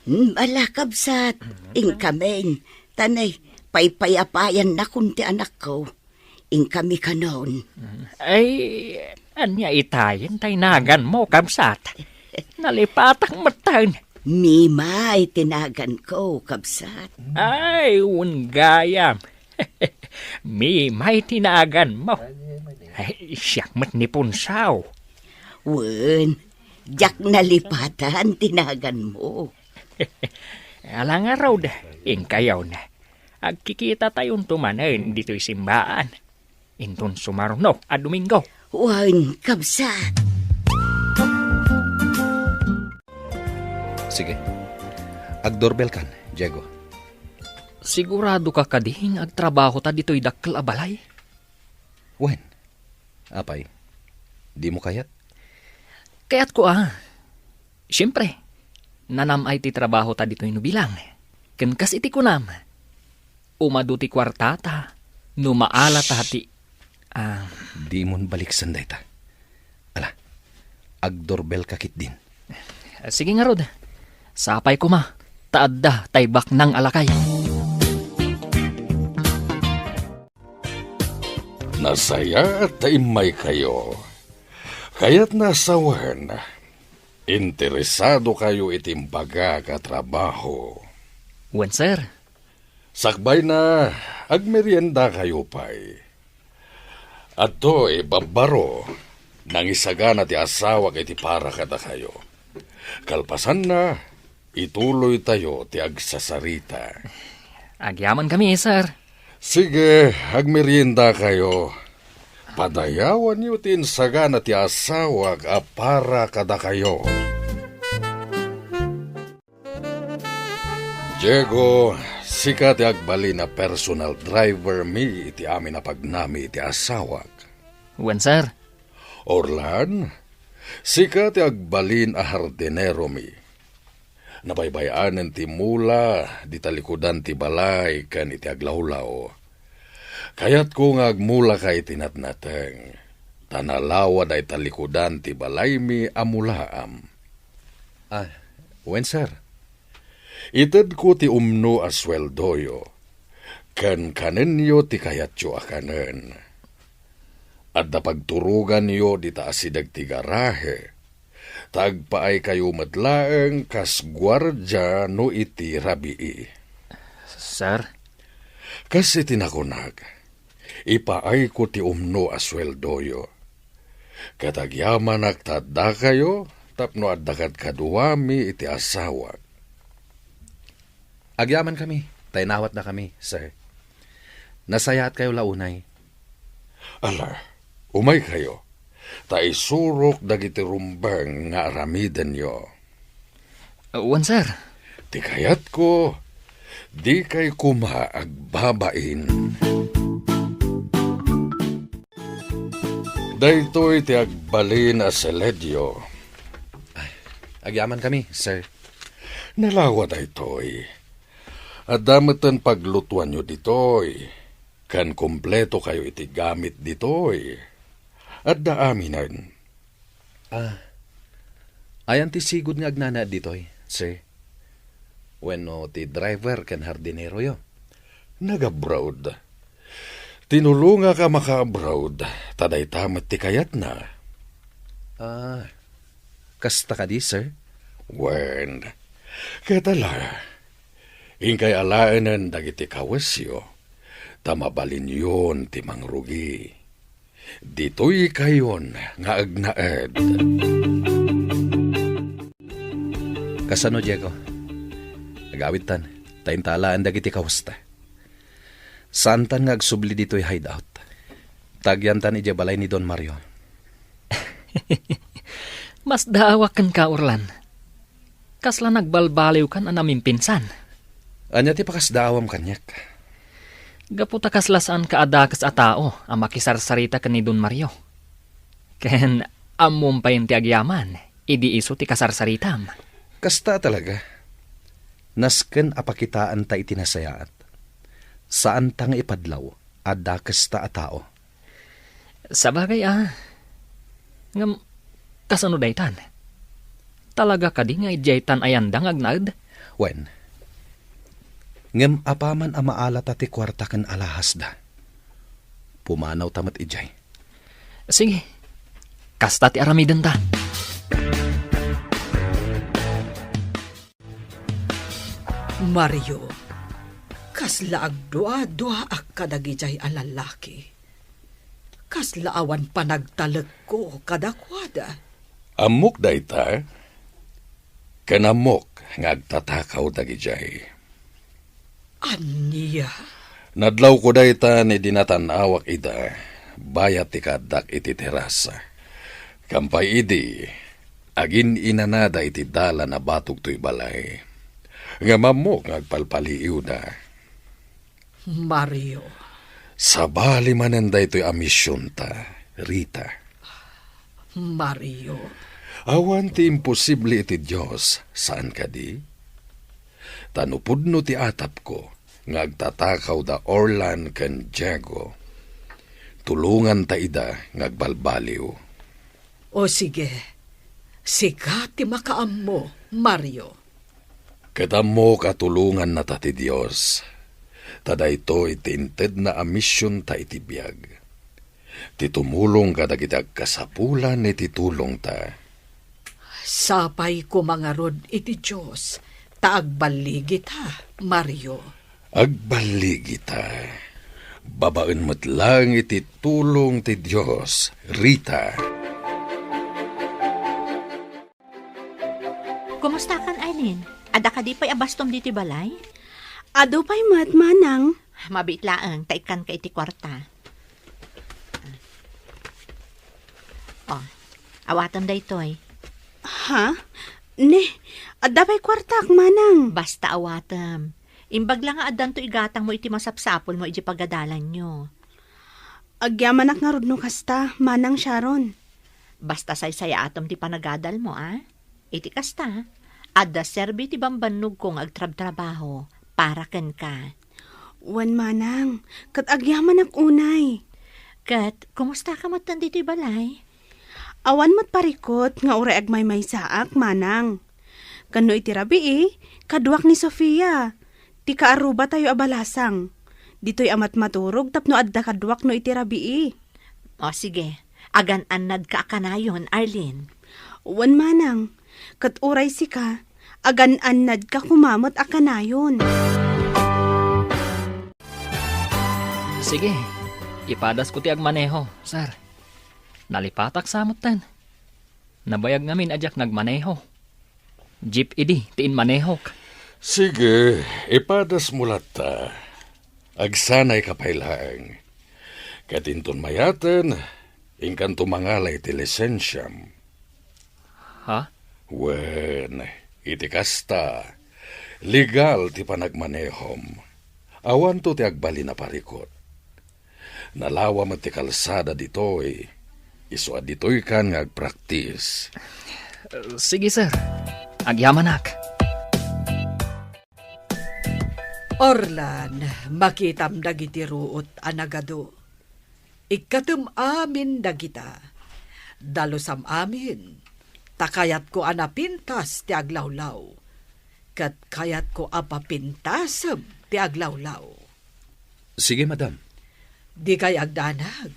Hmm, ala, kabsat, inkamin, ta nay, paypayapayannakon ti anakko. Inkami kanon. Ay, ania itayen ta inaganmo, kabsat? Nalipatak metten. Mimay ti naganko, kabsat. Ay, wen gayam. Mimay ti naganmo. Ay, siak met ni Punsaw. Wen, diak nalipatan ti naganmo. Ala ngarud, inkayon. Agkikitatayonto manen ditoy simbaan. Inton sumaruno a Domingo. Wen, kabsat. Sige. Agdorbelkan, Diego. Sigurado ka kadi nga agtrabaho ta ditoy dakkel a balay? Wen. Apay, dimo kayat? Kayatko a. Siempre, nanam-ay ti trabaho ta ditoy no bilang. Ken kas iti kunam, umadu ti kuartata no maala ta ti, ah, Dimon baliksen dayta. Ala, agdorbelka ketdin. Sige ngarud, sapay koma, ta adda tay baknang a lakay. Nasayaat ta immaykayo. Kayatna a sawen, interesadokayo iti imbagak a trabaho. Wen, sir. Sakbayna, agmeriendakayo pay. Adtoy, babbaro, nangisagana ti asawak iti para kadakayo. Kalpasanna, ituloytayo ti agsasarita. Agyamankami, sir. Sige, agmeriendakayo. Padayawanyo ti insagana ti asawak a para kadakayo. Diego, sika ti agbalin a personal driver mi iti amin a pagnami iti asawak. Wen, sir. Orlan, sika ti agbalin a hardinero mi. Nabaybay-anen ti mula, di talikudan ti balay ken iti aglawlaw. Kayatko nga agmulaka iti natnateng, ta nalawa dayta likudan ti balaymi a mulaam. Ah, wen, sir. Itedko ti umno a sueldoyo, ken kanenyo ti kayatyo a kanen. Adda pagturoganyo dita asideg ti garahe, ta agpaaykayo met laeng kas guardia no iti rabii. Sir? Kas iti nakunak, ipaayko ti umno a sueldoyo. Ket agyamanak ta addakayo tapno adda kadkaduami iti asawak. Agyamankami, ta inawatdakami, sir. Nasayaatkayo la unay. Ala, umaykayo, ta isurok dagiti rumbeng nga aramidenyo. Wen, sir. Ti kayatko, dikay koma agbabain. Daytoy ti agbalin a seledio. Ay, agyamankami, sir. Nalawa daytoy. Adda metten paglutuanyo ditoy. ken kumpletokayo iti gamit ditoy. Adda aminen. Ah, ayan ti sigud nga agnanaed ditoy, sir? Wenno ti driver ken hardineroyo? Nag-abroad. Tinulongak a maka-abroad, ta dayta met ti kayatna. Ah, kasta kadi, sir? Wen, ket ala, inkay alaenen dagiti kawesyo, ta mabalinyon ti mangrugi. Ditoykayon nga agnaed. Kasano, Diego? Agawidtan, ta inta alaen dagiti kawesta. Saantan nga agsubli ditoy hideout. Tagyantan idiay balay ni Don Mario. Masdaawak kenka, Orlan. Kasla nagbalbaliwkan a namimpinsan. Ania ti pakasdaawam kaniak? Gapu ta kasla saanka a dakes a tao a makisarsarita ken ni Don Mario. Ken ammom pay ti agyaman idi isu ti kasarsaritam. Kasta talaga. Nasken a pakitaanta iti nasayaat. Saanta nga ipadlaw a dakesta a tao. Sabagay a. Ngem, kasano daytan? Talaga kadi nga idiaytan a yanda nga agnaed? Wen. Ngem apaman a maalata ti kuarta ken alahasda, pumanawta met idiay. Sige. Kasta ti aramidenta. Mario, kasla agdua-duaak kadagidiay a lallaki. Kasla awan panagtalekko kadakuada. Ammok dayta, ken ammok nga agtatakaw dagidiay. Ania? Nadlawko dayta idi natan-awak ida, bayat ti kaaddak iti terasa. Kampay idi, agin-inanada iti dalan a batog toy balay. Ngem ammok nga agpalpaliiwda. Mario. Sabali manen daytoy a misionta, Rita. Mario. Awan ti imposible iti Dios, saan kadi? Ta no pudno ti atapko nga agtatakaw da Orlan ken Diego, tulonganta ida nga agbalbaliw. O sige, sika ti makaammo, Mario. Ket ammok a tulongannata ti Dios, ta daytoy ti intedna a misionta iti biag, ti tumulong kadagiti agkasapulan iti tulongta. Sapay koma ngarud iti Dios ta agballigita, Mario. Agballigita. Babaen met laeng iti tulong ti Dios, Rita. Kumustakan, Arlene? Adda kadi pay a bastom ditoy balay? Adu pay met, Manang. Mabiit laeng, ta ikkanka iti kuarta. Oh, awatem daytoy. Ha? Ne, adda pay kuartak, Manang. Basta awatem. Imbag la nga addanto igatangmo iti masapsapulmo iti pagadalanyo. Agyamanak ngarud no kasta, Manang Sharon. Basta saysayaatem ti panagadalmo, a? Iti kasta, adda serbi ti bambannogko nga agtrabtrabaho para kenka. Wen, Manang, ket agyamanak unay. Ket, kumustaka metten ditoy balay? Awan met parikut nga uray agmaymaysaak, Manang. Ken no iti rabii, kaduak ni Sofia, ti kaarrubatayo a balasang. Ditoy a matmaturog tapno adda kaduak no iti rabii. O, sige. Agan-annadka a kanayon, Arlene. Wen, Manang. Ket uray sika, agan-annadka koma met a kanayon. Sige, ipadasko ti agmaneho, sir. Nalipatak sa metten. Nabayag ngamin a diak nagmaneho. Jeep idi ti inmanehok. Sige, ipadasmo latta. Agsanayka pay laeng. Ket inton mayaten, inkanto mangala iti lisensiam. Ha? Wen, iti kasta, legal ti panagmanehom. Awanto ti agbalin a parikut. Nalawa met ti kalsada ditoy. Isu a ditoykan nga agpraktis. Sige, sir. Agyamanak. Orlan, makitam dagiti ruot a nagadu. Ikkatem amin dagita. Dalusam amin, ta kayatko a napintas ti aglawlaw, ket kayatko a papintasem ti aglawlaw. Sige, madam. Dikay agdanag,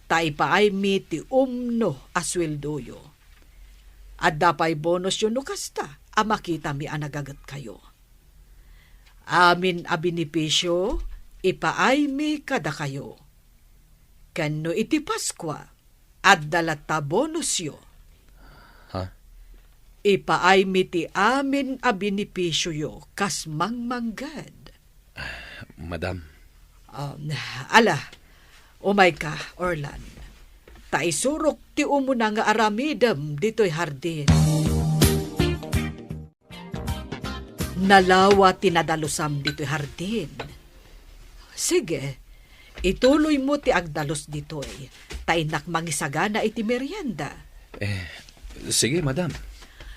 ta ipaaymi ti umno a sueldoyo. Adda pay bonusyo no kasta a makitami a nagagetkayo. Amin a benepisio, ipaaymi kadakayo. Ken no iti Paskua, adda latta bonusyo. Ha? Ipaaymi ti amin a benepisioyo kas mangmangged. Madam. Um, ala, umayka, Orlan. Ta isurok ti umuna nga aramidem ditoy hardin. Nalawa ti nadalusam ditoy hardin. Sige, ituloymo ti agdalus ditoy, ta innak mangisagana iti merienda. Eh, sige, madam.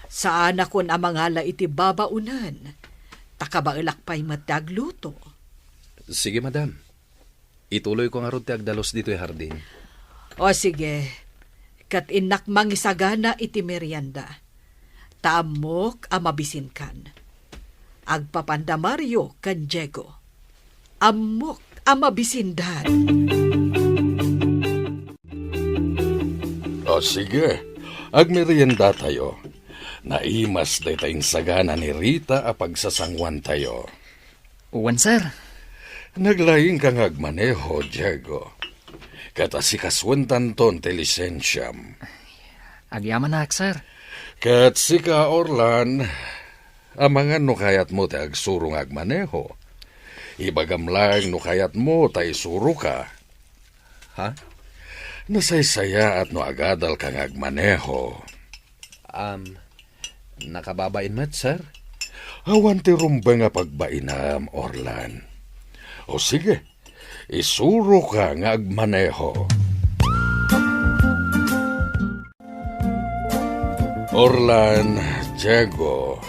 Saanakon a mangala iti babaonen, ta kabaelak pay met ti agluto. Sige, madam. Ituloyko ngarud ti agdalus ditoy hardin. O sige, ket innak mangisagana iti merienda. Ta ammok a mabisinkan. Agpapanda Mario ken Diego. Ammok a mabisindan. O sige, agmeriendatayo. Naimas dayta insagana ni Rita a pagsasanguantayo. Wen, sir. Naglaingka nga agmaneho, Diego. Ket asikasuentanton ti lisensiam. Agyamanak, sir. Ket sika, Orlan, amangan no kayatmo ti agsuro nga agmaneho. Ibagam laeng no kayatmo ta isuroka. Ha? Nasaysayaat no agadalka nga agmaneho. Um, nakababain met, sir? Awan ti rumbeng a pagbainam, Orlan. O sige, isuroka nga agmaneho. Orlan, Diego,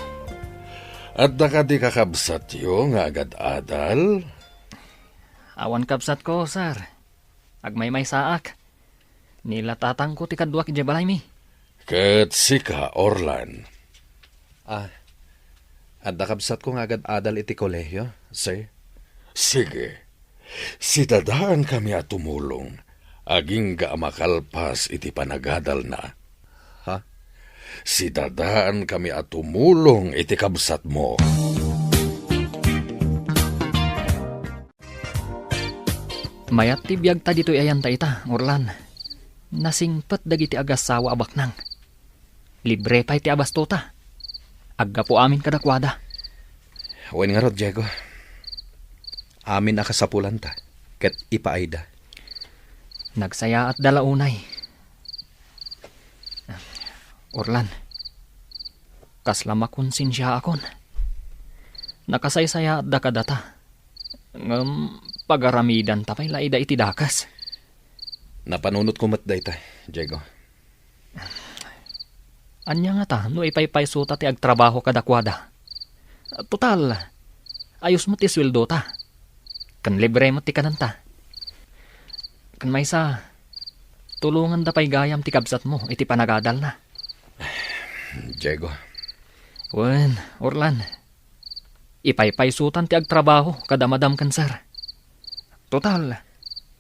adda kadi kakabsatyo nga agad-adal? Awan kabsatko, sir. Agmaymaysaak. Ni la tatangko ti kaduak idiay balaymi. Ket sika, Orlan? Ah, adda kabsatko nga agad-adal iti kolehio, sir. Sige. Sidadaankami a tumulong, agingga a makalpas iti panagadalna. Ha? Sidadaankami a tumulong iti kabsatmo. Mayat ti biagta ditoy ayan ta ita, Orlan. Nasingpet dagiti agassawa a baknang. Libre pay ti abastota. Aggapu amin kadakuada. Wen ngarud, Diego. Amin a kasapulanta, ket ipaayda. Nagsayaatda la unay. Orlan, kasla makonsensiaakon. Nakasaysayaatda kadata. Ngem pagaramidanta pay la ida iti dakes. Napanunotko met dayta, Diego. Ania ngata no ipaypaysota ti agtrabaho kadakuada? Total, ayos met ti sueldota. Ken libre met ti kanenta. Ken maysa, tulonganda pay gayam ti kabsatmo iti panagadalna. Diego. Wen, Orlan. Ipaypaysotan ti agtrabaho kada madam ken sir. Total,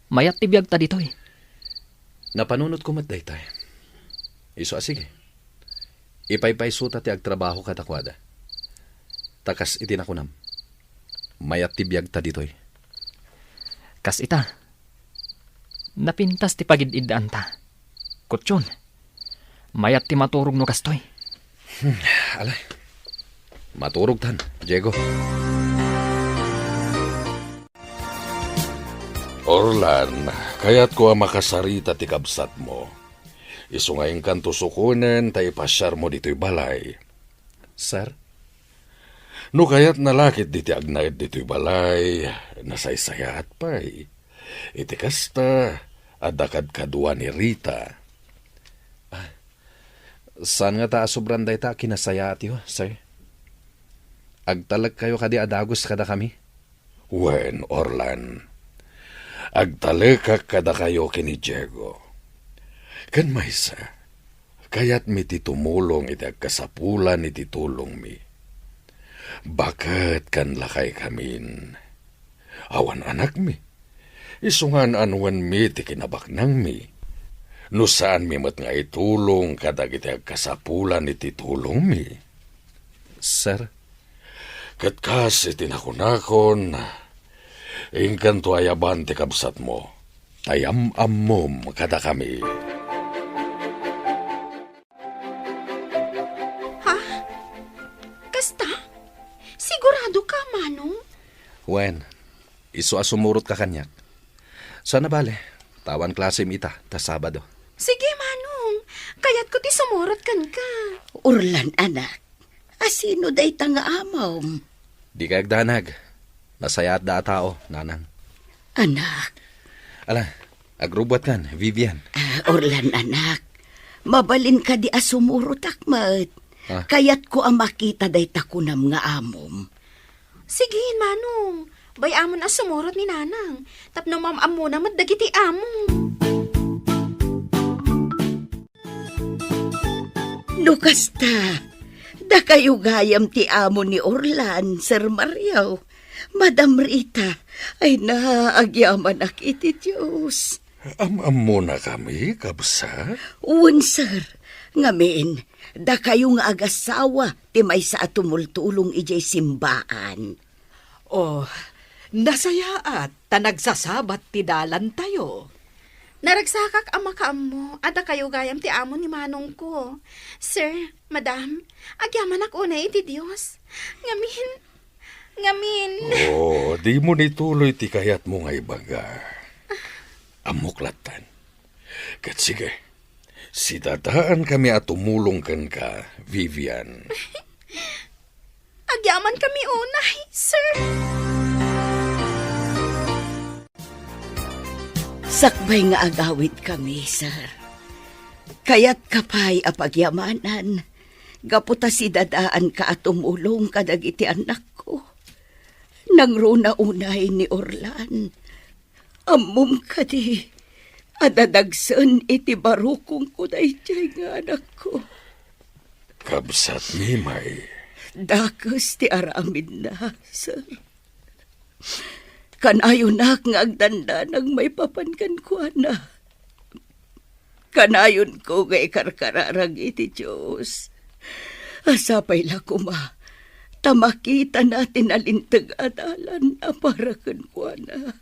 mayat ti biagta ditoy. Napanunotko met daytoy. Isu a sige. Ipaypaysota ti agtrabaho kadakuada. Ta kas iti nakunam, mayat ti biagta ditoy. Kas ita, napintas ti pagid-iddaanta. Kutyon, mayat ti maturog no kastoy. Hmm, ala. Maturogtan, Diego. Orlan, kayatko a makasarita ti kabsatmo. Isu nga inkanto sukonen ta ipasiarmo ditoy balay. Sir? No kayatna la ketdi ti agnaed ditoy balay, nasaysayaat pay. Iti kasta, adda kadkadua ni Rita. Ah, saan ngata a sobran dayta a kinasayaatyo, sir? Agtalekkayo kadi a dagus kadakami? Wen, Orlan, agtalekak kadakayo ken ni Diego. Ken maysa, kayatmi ti tumulong iti agkasapulan iti tulongmi. Baket ken lakaykamin. Awan anakmi. Isu nga an-annuenmi ti kinabaknangmi. No saanmi met nga itulong kadagiti agkasapulan iti tulongmi. Sir? Ket kas iti nakunakon, inkanto ayaban ti kabsatmo, ta yam-ammom kadakami. Ha? Kasta? Sigurado ka, Manong? Wen, isu a sumurotka kaniak. Saan a bale, ta awan klasem ita ta Sabado. Sige, Manong. Kayatko ti sumurot kenka. Orlan, anak, asino dayta nga amom? Dika agdanag. Nasayaatda a tao, nanang. Anak. Ala, agrubbuatkan, Vivian. Ah, Orlan, anak. Mabalin kadi a sumurotak met. Ah. Kayatko a makita dayta kunam nga amom. Sige, Manong. Bay-amon a sumurot ni Nanang. Tapno maam-ammona met dagiti amom. No kasta, dakayo gayam ti amo ni Orlan, Sir Mario, Madam Rita. Ay na, agyamanak iti Dios. Am-ammona kami, kabsat? Wen, sir. Ngamin, dakayo nga agasawa ti maysa a tumultulong idiay simbaan. Oh, nasayaat ta nagsasabat ti dalantayo. Naragsakak a makaammo a dakayo gayam ti amo ni manongko. Sir, madam, agyamanak unay iti Dios. Ngamin, ngamin. Oh, dimo ituloy ti kayatmo nga ibaga. Ammok lattan. Ket sige, sidadaan kami a tumulong kenka, Vivian. Agyaman kami unay, sir. Sakbay nga agawid kami, sir. Kayatka pay a pagyamanan, gapu ta sidadaanka a tumulong kadagiti annakko. Nangruna unay ni Orlan. Ammom kadi a dadagsen iti barukongko daydiay nga anakko? Kabsat, Mimay. Dakes ti aramidna, sir. Kanayonak nga agdandanag maipapan kenkuana. Kanayonko nga ikarkararag iti Dios a sapay la koma ta makitana ti nalinteg a dalan a para kenkuana.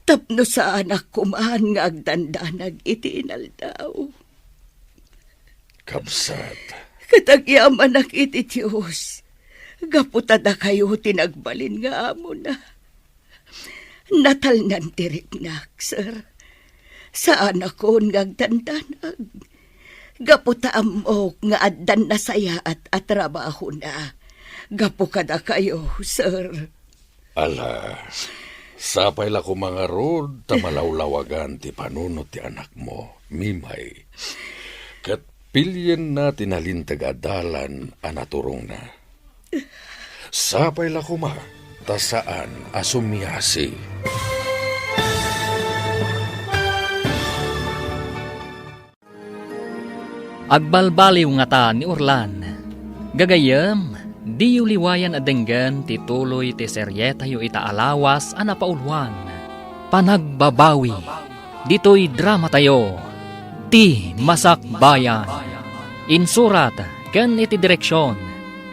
Tapno saanak koman nga agdandanag iti inaldaw. Kabsat. Ket agyamanak iti Dios, gapu ta dakayo ti nagbalin nga amona. Natalnan ti riknak, sir. Saanakon nga agdandanag. Gapu ta ammok nga addan nasayaat a trabahona. Gapu kadakayo, sir. Ala, sapay la koma ngarud ta malawlawagan ti panunot ti anakmo, Mimay. Ket pilienna ti nalinteg a dalan a naturongna. Sapay la koma ta saan a sumiasi. Agbalbaliw ngata ni Orlan. Gagayyem, diyo liwayan a denggen ti tuloy ti serietayo ita a lawas a napauluan, Panagbabawi. Ditoy dramatayo, Ti Masakbayan. Insurat ken iti direksion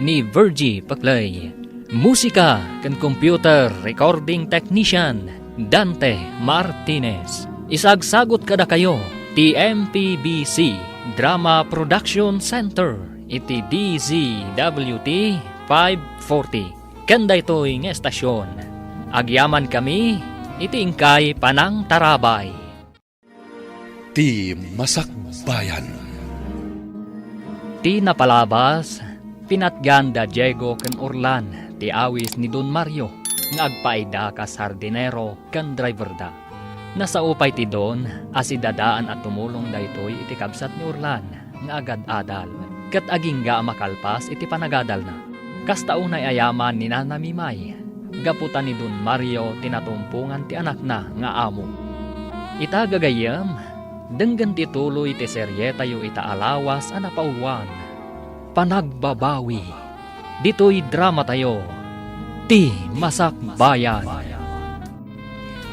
ni Virgie Paclay. Musika ken computer recording technician, Dante Martinez. Isagsagut kadakayo ti M P B C Drama Production Center iti D Z W T five forty. Ken daytoy nga estasion, agyamankami iti inkay panangtarabay. Ti Masakbayan. Ti napalabas, pinatgan da Diego ken Orlan ti awis ni Don Mario nga agpaida kas hardinero ken driverda. Nasao pay ti Don a sidadaan a tumulong daytoy iti kabsat ni Orlan nga agad-adal ket agingga a makalpas iti panagadalna. Kasta unay a yaman ni Nana Mimay, gapu ta ni Don Mario ti natumpongan ti anakna nga amo. Ita gagayyem, denggen ti tuloy ti serietayo ita a lawas a napauluan, Panagbabawi, ditoy dramatayo, Ti Masakbayan.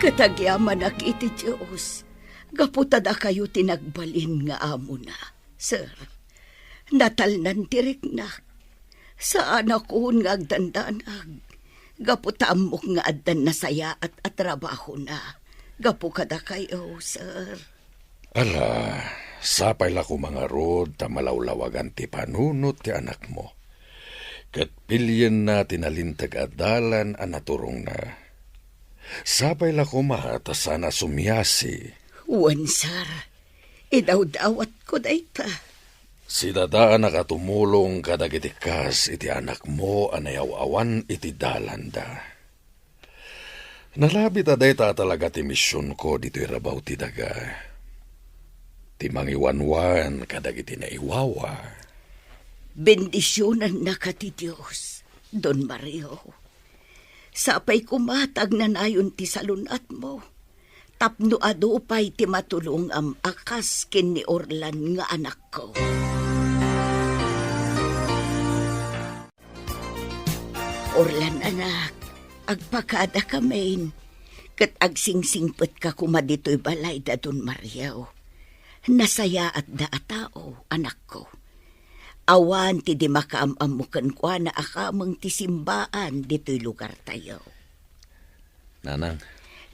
Ket agyamanak iti Dios, gapu ta dakayo ti nagbalin nga amona. Sir, natalnan ti riknak. Saanakon nga agdandanag, gapu ta ammok nga addan nasayaat a trabahona gapu kadakayo, sir. Ala, sapay la koma ngarud ta malawlawagan ti panunot ti anakmo, ket pilienna ti nalinteg a dalan a naturongna. Sapay la koma ta saan a sumiasi. Wen, sir. Idawdawatko dayta. Sidadaanak a tumulong kadagiti kas iti anakmo a nayaw-awan iti dalanda. Nalabit a dayta a talaga ti misionko ditoy rabaw ti daga. Ti mangiwanwan kadagiti naiwawa. Bendisionannaka ti Dios, Don Mario. Sapay koma ta agnanayon ti salun-atmo, tapno adu pay ti matulongam a kas ken ni Orlan nga anakko. Orlan, anak, agpakadakamin, ket agsingsingpetka koma ditoy balay da Don Mario. Nasayaatda a tao, anakko. Awan ti di makaam-ammo kenkuana a kameng ti simbaan ditoy lugartayo. Nanang.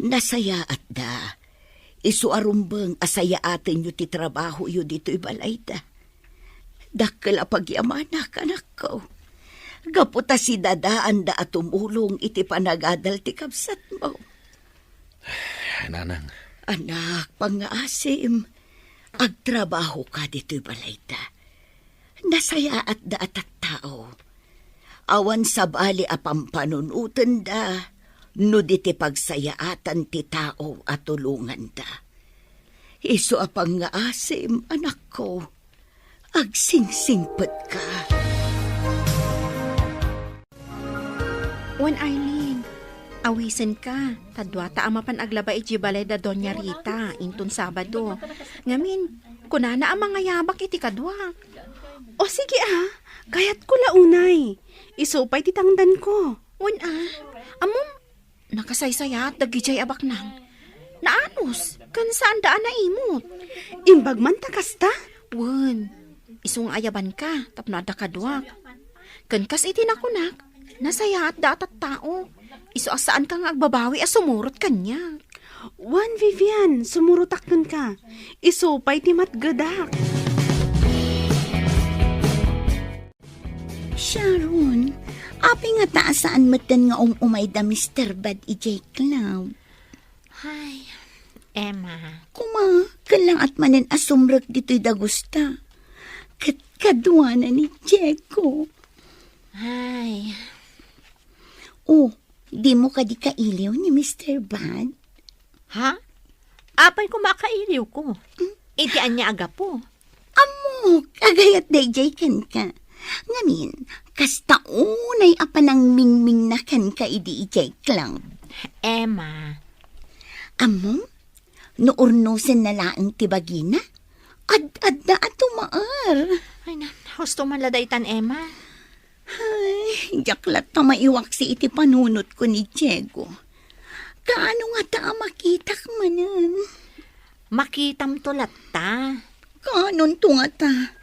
Nasayaatda. Isu a rumbeng a sayaatenyo ti trabahoyo ditoy balayda. Dakkel a pagyamanak, anakko. Gapu ta sidadaanda a tumulong iti panagadal ti kabsatmo. Nanang. Anak, pangngaasim, agtrabahoka ditoy balayda. Nasayaatda a tattao. Awan sabali a pampanunotenda no di ti pagsayaatan ti tao a tulonganda. Isu a pangngaasim, anakko, agsingsingpetka. Wen, Arlene, awisenka, ta duata a mapan aglaba idiay balay da Doña Rita inton Sabado. Ngamin, kunana a mangayabak iti kaduak. O sige a, kayatko la unay. Isu pay ti tangdanko. Wen a, ammom, nakasaysayaat dagidiay a baknang. Naanus, ken saanda a naimut. Imbag man ta kasta? Wen, isu nga ayabanka tapno adda kaduak. Ken kas iti nakunak, nasayaatda a tattao. Isu a saanka nga agbabawi a sumurot kaniak. Wen, Vivian, sumurotak kenka. Isu pay ti matgedak. Sharon, apay ngata a saan metten nga um-umay da Mister Bad idiay club? Ay, Emma. Koma, kellangat manen a sumrek ditoy dagusta. Ket kaduana ni Diego. Ay. Oh, dimo kadi kailiw ni Mister Bad? Ha? Apay koma a kailiwko? Hmm? Iti ania a gapu? Ammok, agayat daydiay kenka. Ngamin, kasta unay a panangmingmingna kenka idi idiay club. Emma. Ammom, no urnosenna laeng ti bagina, ad-adda a tumaer. Ay na, husto man la daytan, Emma. Ay, diak latta maiwaksi iti panunotko ni Diego. Kaano ngata a makitak manen? Makitamto latta. Kaanonto ngata?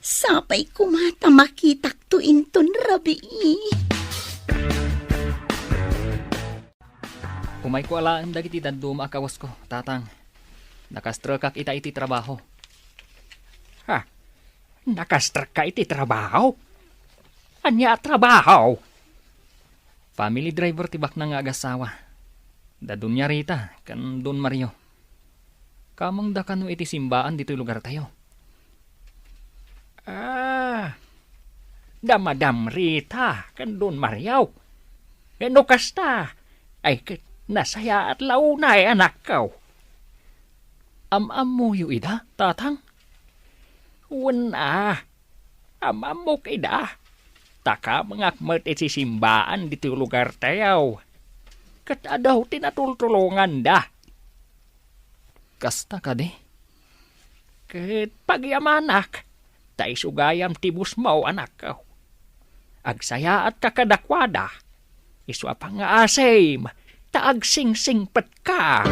Sapay koma ta makitakto inton rabii. Umayko alaen dagiti dadduma a kawasko, Tatang. Nakastrekak ita iti trabaho. Ha? Nakastrekka iti trabaho? Ania a trabaho? Family driver ti baknang nga agasawa. Da Doña Rita ken Don Mario. Kamangda kano iti simbaan ditoy lugartayo. Ah, da Madam Rita ken Don Mario. No kasta, ay ket nasayaat la unay, anakko. Am-ammoyo ida, Tatang? Wen a, am-ammok ida. Napasamaktakam ngak met iti simbaan ditoy lugartayo. Ket adu ti natultulonganda. Kasta kadi? Ket pagyamanak, ta isu gayam ti busmo, anakko. Agsayaatka kadakuada, isu a pangngaasim, ta agsingsingpetka.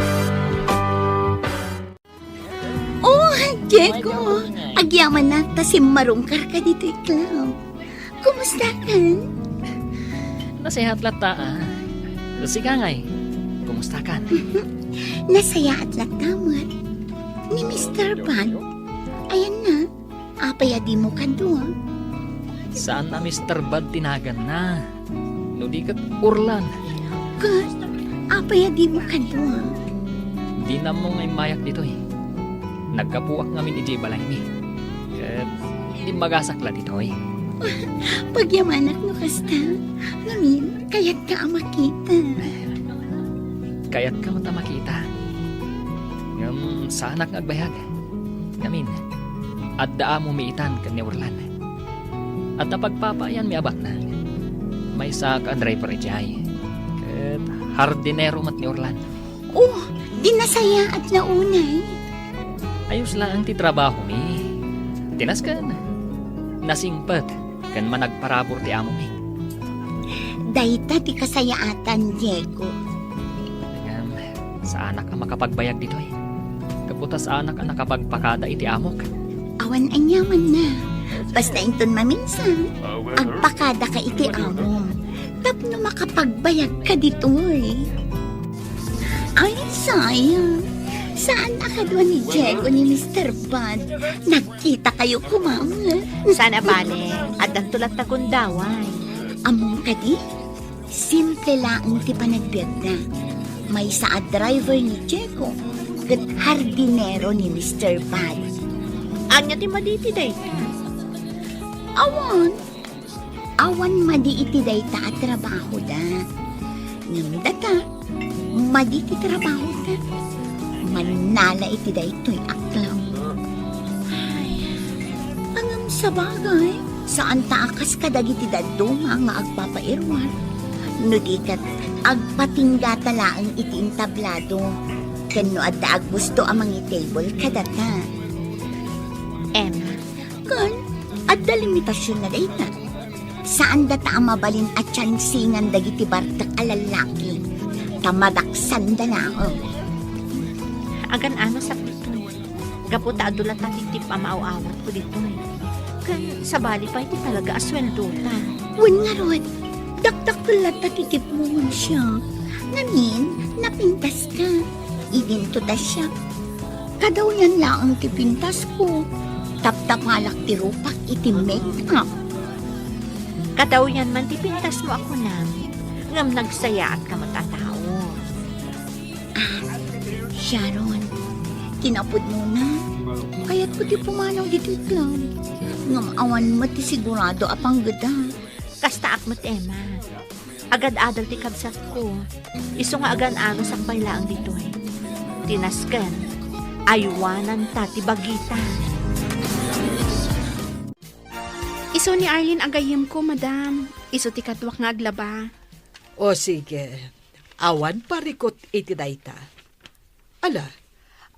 Oh, Diego, agyamanak ta simmarungkarka ditoy club. Kumustakan? Nasayaat latta, ah. Sika ngay, kumustakan? Nasayaat latta met. Ni Mister Bad, ayanna, apay a dimo kadua? Saan a Mister Bad ti naganna. No di ket Orlan. Ket, apay a dimo kadua? Dina ammo nga immayak ditoy. Naggapuak ngamin idiay balaymi. Ket immagasak la ditoy. Pagyamanak no kasta. Ngamin, kayatka a makita. Kayatka met a makita. Ngem saanak nga agbayag. Ngamin, adda amomi itan ken ni Orlan. Adda pagpapaayanmi a baknang. Maysak a driver idiay. Ket hardinero met ni Orlan. Oh, di nasayaat la unay. Ayos laeng ti trabahomi. Tinasken. Nasingpet ken managparabur ti amomi. Dayta ti kasayaatan, Diego. Ngem, saanak a makapagbayag ditoy. Gapu ta saanak a nakapagpakada iti amok. Awan aniamanna. Basta inton maminsan, agpakadaka iti amom. Tapno makapagbayagka ditoy. Ay, sayang. Saan a kadua ni Diego ni Mister Bad? Nagkitakayo koma. Saan a bale, addanto latta gundaway. Ammom kadi? Simple laeng ti panagbiagna. Maysa a driver ni Diego, ket hardinero ni Mister Bad. Ania ti madi iti dayta? Awan. Awan madi iti dayta a trabahoda. Ngem data, madi ti trabahoda. Mannala iti daytoy a club. Ay, ngem sabagay, saan ta a kas kadagiti dadduma nga agpapairuar. No di ket, agpatinggata laeng iti entablado. Ken no adda aggusto a mangitable kadata. Emma, Ken, adda limitasionna dayta. Saan data a mabalin a tiansingan dagiti bartek a lallaki, ta madaksanda laeng. Agan-anosak ditoy. Gapu ta adu latta ti tip a maaw-awatko ditoy. Ken sabali pay ti talaga a sueldota. Wen ngarud, dakdakkel latta ti tipmo, siak. Ngamin, napintaska. Idinto ta siak. Kadawyan laeng ti pintasko. Taptapalak ti rupak iti make-up. Kadawyan man ti pintasmo a kunam, ngem nagsayaatka met a tao. Ah, Sharon, kinapudnona, kayatko ti pumanaw ditoy club. Ngem awan met ti sigurado a panggeda. Kastaak met, Emma. Agad-adal ti kabsatko. Isu nga agan-anosak pay laeng ditoy. Tinasken, aywananta ti bagita. Isu ni Arlene a gayyemko, madam. Isu ti kaduak nga aglaba. O sige, awan parikut iti dayta. Ala,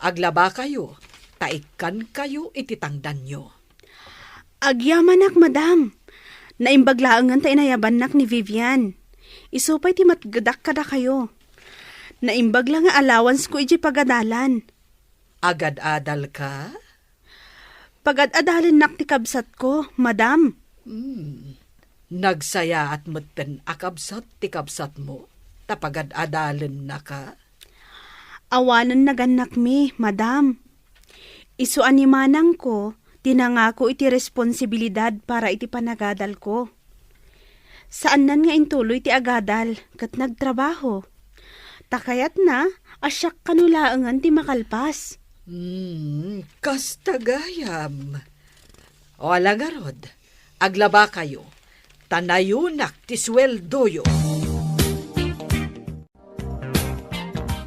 aglabakayo, ta ikkankayo iti tangdanyo. Agyamanak, madam. Naimbag laengen ta inayabannak ni Vivian. Isu pay ti matgedak kadakayo. Naimbag la nga allowance ko idiay pagadalan. Agad-adalka? Pagad-adalennak ti kabsatko, madam. Hmm. Nagsayaat metten a kabsat ti kabsatmo, ta pagad-adalennaka? Awanen nagannakmi, madam. Isu a ni manangko ti nangako iti responsibilidad para iti panagadalko. Saannan nga intuloy ti agadal ket nagtrabaho. Ta kayatna a siak kano laengen ti makalpas. Hmm, kasta gayam. O ala ngarud, aglabakayo, ta nayunak ti sueldoyo.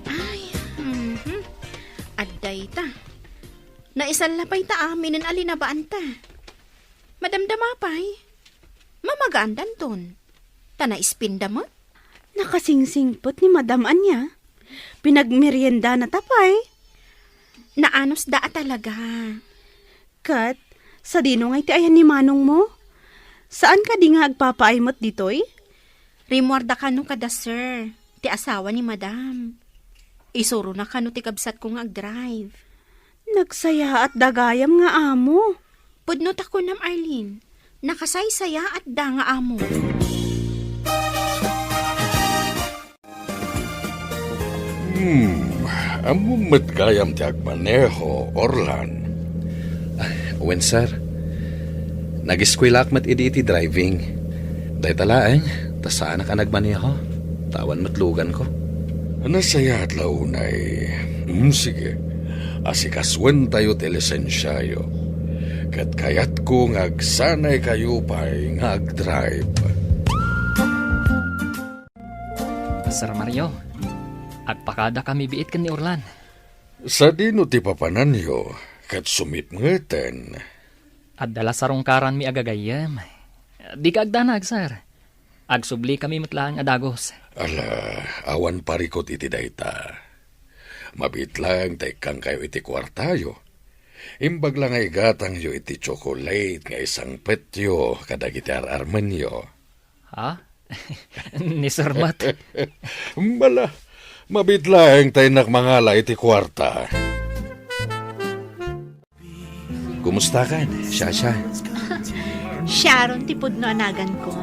Ay, mhm. Adda ita. Naisalla pay ta aminen a linabaanta. Madamdama pay. Ma'am Pagaandanton. Ta naispinda met. Nakasingsingpet ni Madam ania? Pinagmeriendana ta pay? Naanusda a talaga. Ket, sadino nga iti ayan ni manongmo? Saan kadi nga agpapaay met ditoy? Rimmuarda kano kada sir, ti asawa ni Madam. Isurona kano ti kabsatko nga agdrive. Nagsayaat da gayam nga amo. Pudno ta kunam, Arlene. Nakasaysayaat da nga amo. Hmm, ammom met gayam ti agmaneho, Orlan? Ah, wen, sir. Nag-eskuelaak met idi iti driving. Dayta laeng, ta saanak a nagmaneho. Ta awan met luganko. Nasayaat la unay. Hmm, sige. Asikasuentayo ti lisensiayo. Ket kayatko nga agsanaykayo pay nga agdrive. Sir Mario, agpakadakami biit ken ni Orlan. Sadino ti papananyo ket sumipngeten? Adda la sarungkaranmi a gagayyem. Dika agdanag, sir. Agsublikami met laeng a dagus. Ala, awan parikut iti dayta. Mabiit laeng ta ikkangkayo iti kuartayo. Imbag la nga igatangyo iti tsokolate nga isangpetyo kadagiti ar-armenyo. Ha? Ni Sir Mat? Mala, mabiit laeng ta innak mangala iti kuarta. Kumustakan, Shasha? Sharon ti pudno a naganko.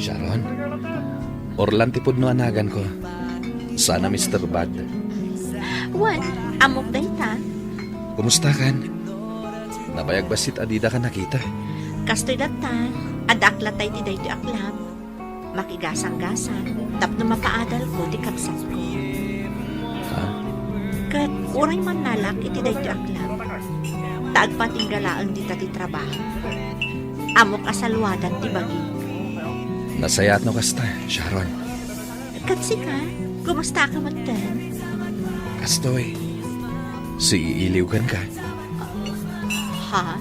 Sharon? Orlan ti pudno a naganko. Sana, Mister Bad. Wen, ammok dayta. Kumustakan? Nabayag bassit a didaka nakita. Kastoy latta, addaak latta iti daytoy a club. Makigasanggasang tapno mapaadalko ti kabsatko. Ha? Ket uray mannalak iti daytoy a club, ta agpatingga laeng dita ti trabaho. Ammok a saluadan ti bagim. Nasayaat no kasta, Sharon. Ket sika, kumusta ka metten? Kastoy, siiiliw kenka. Ha?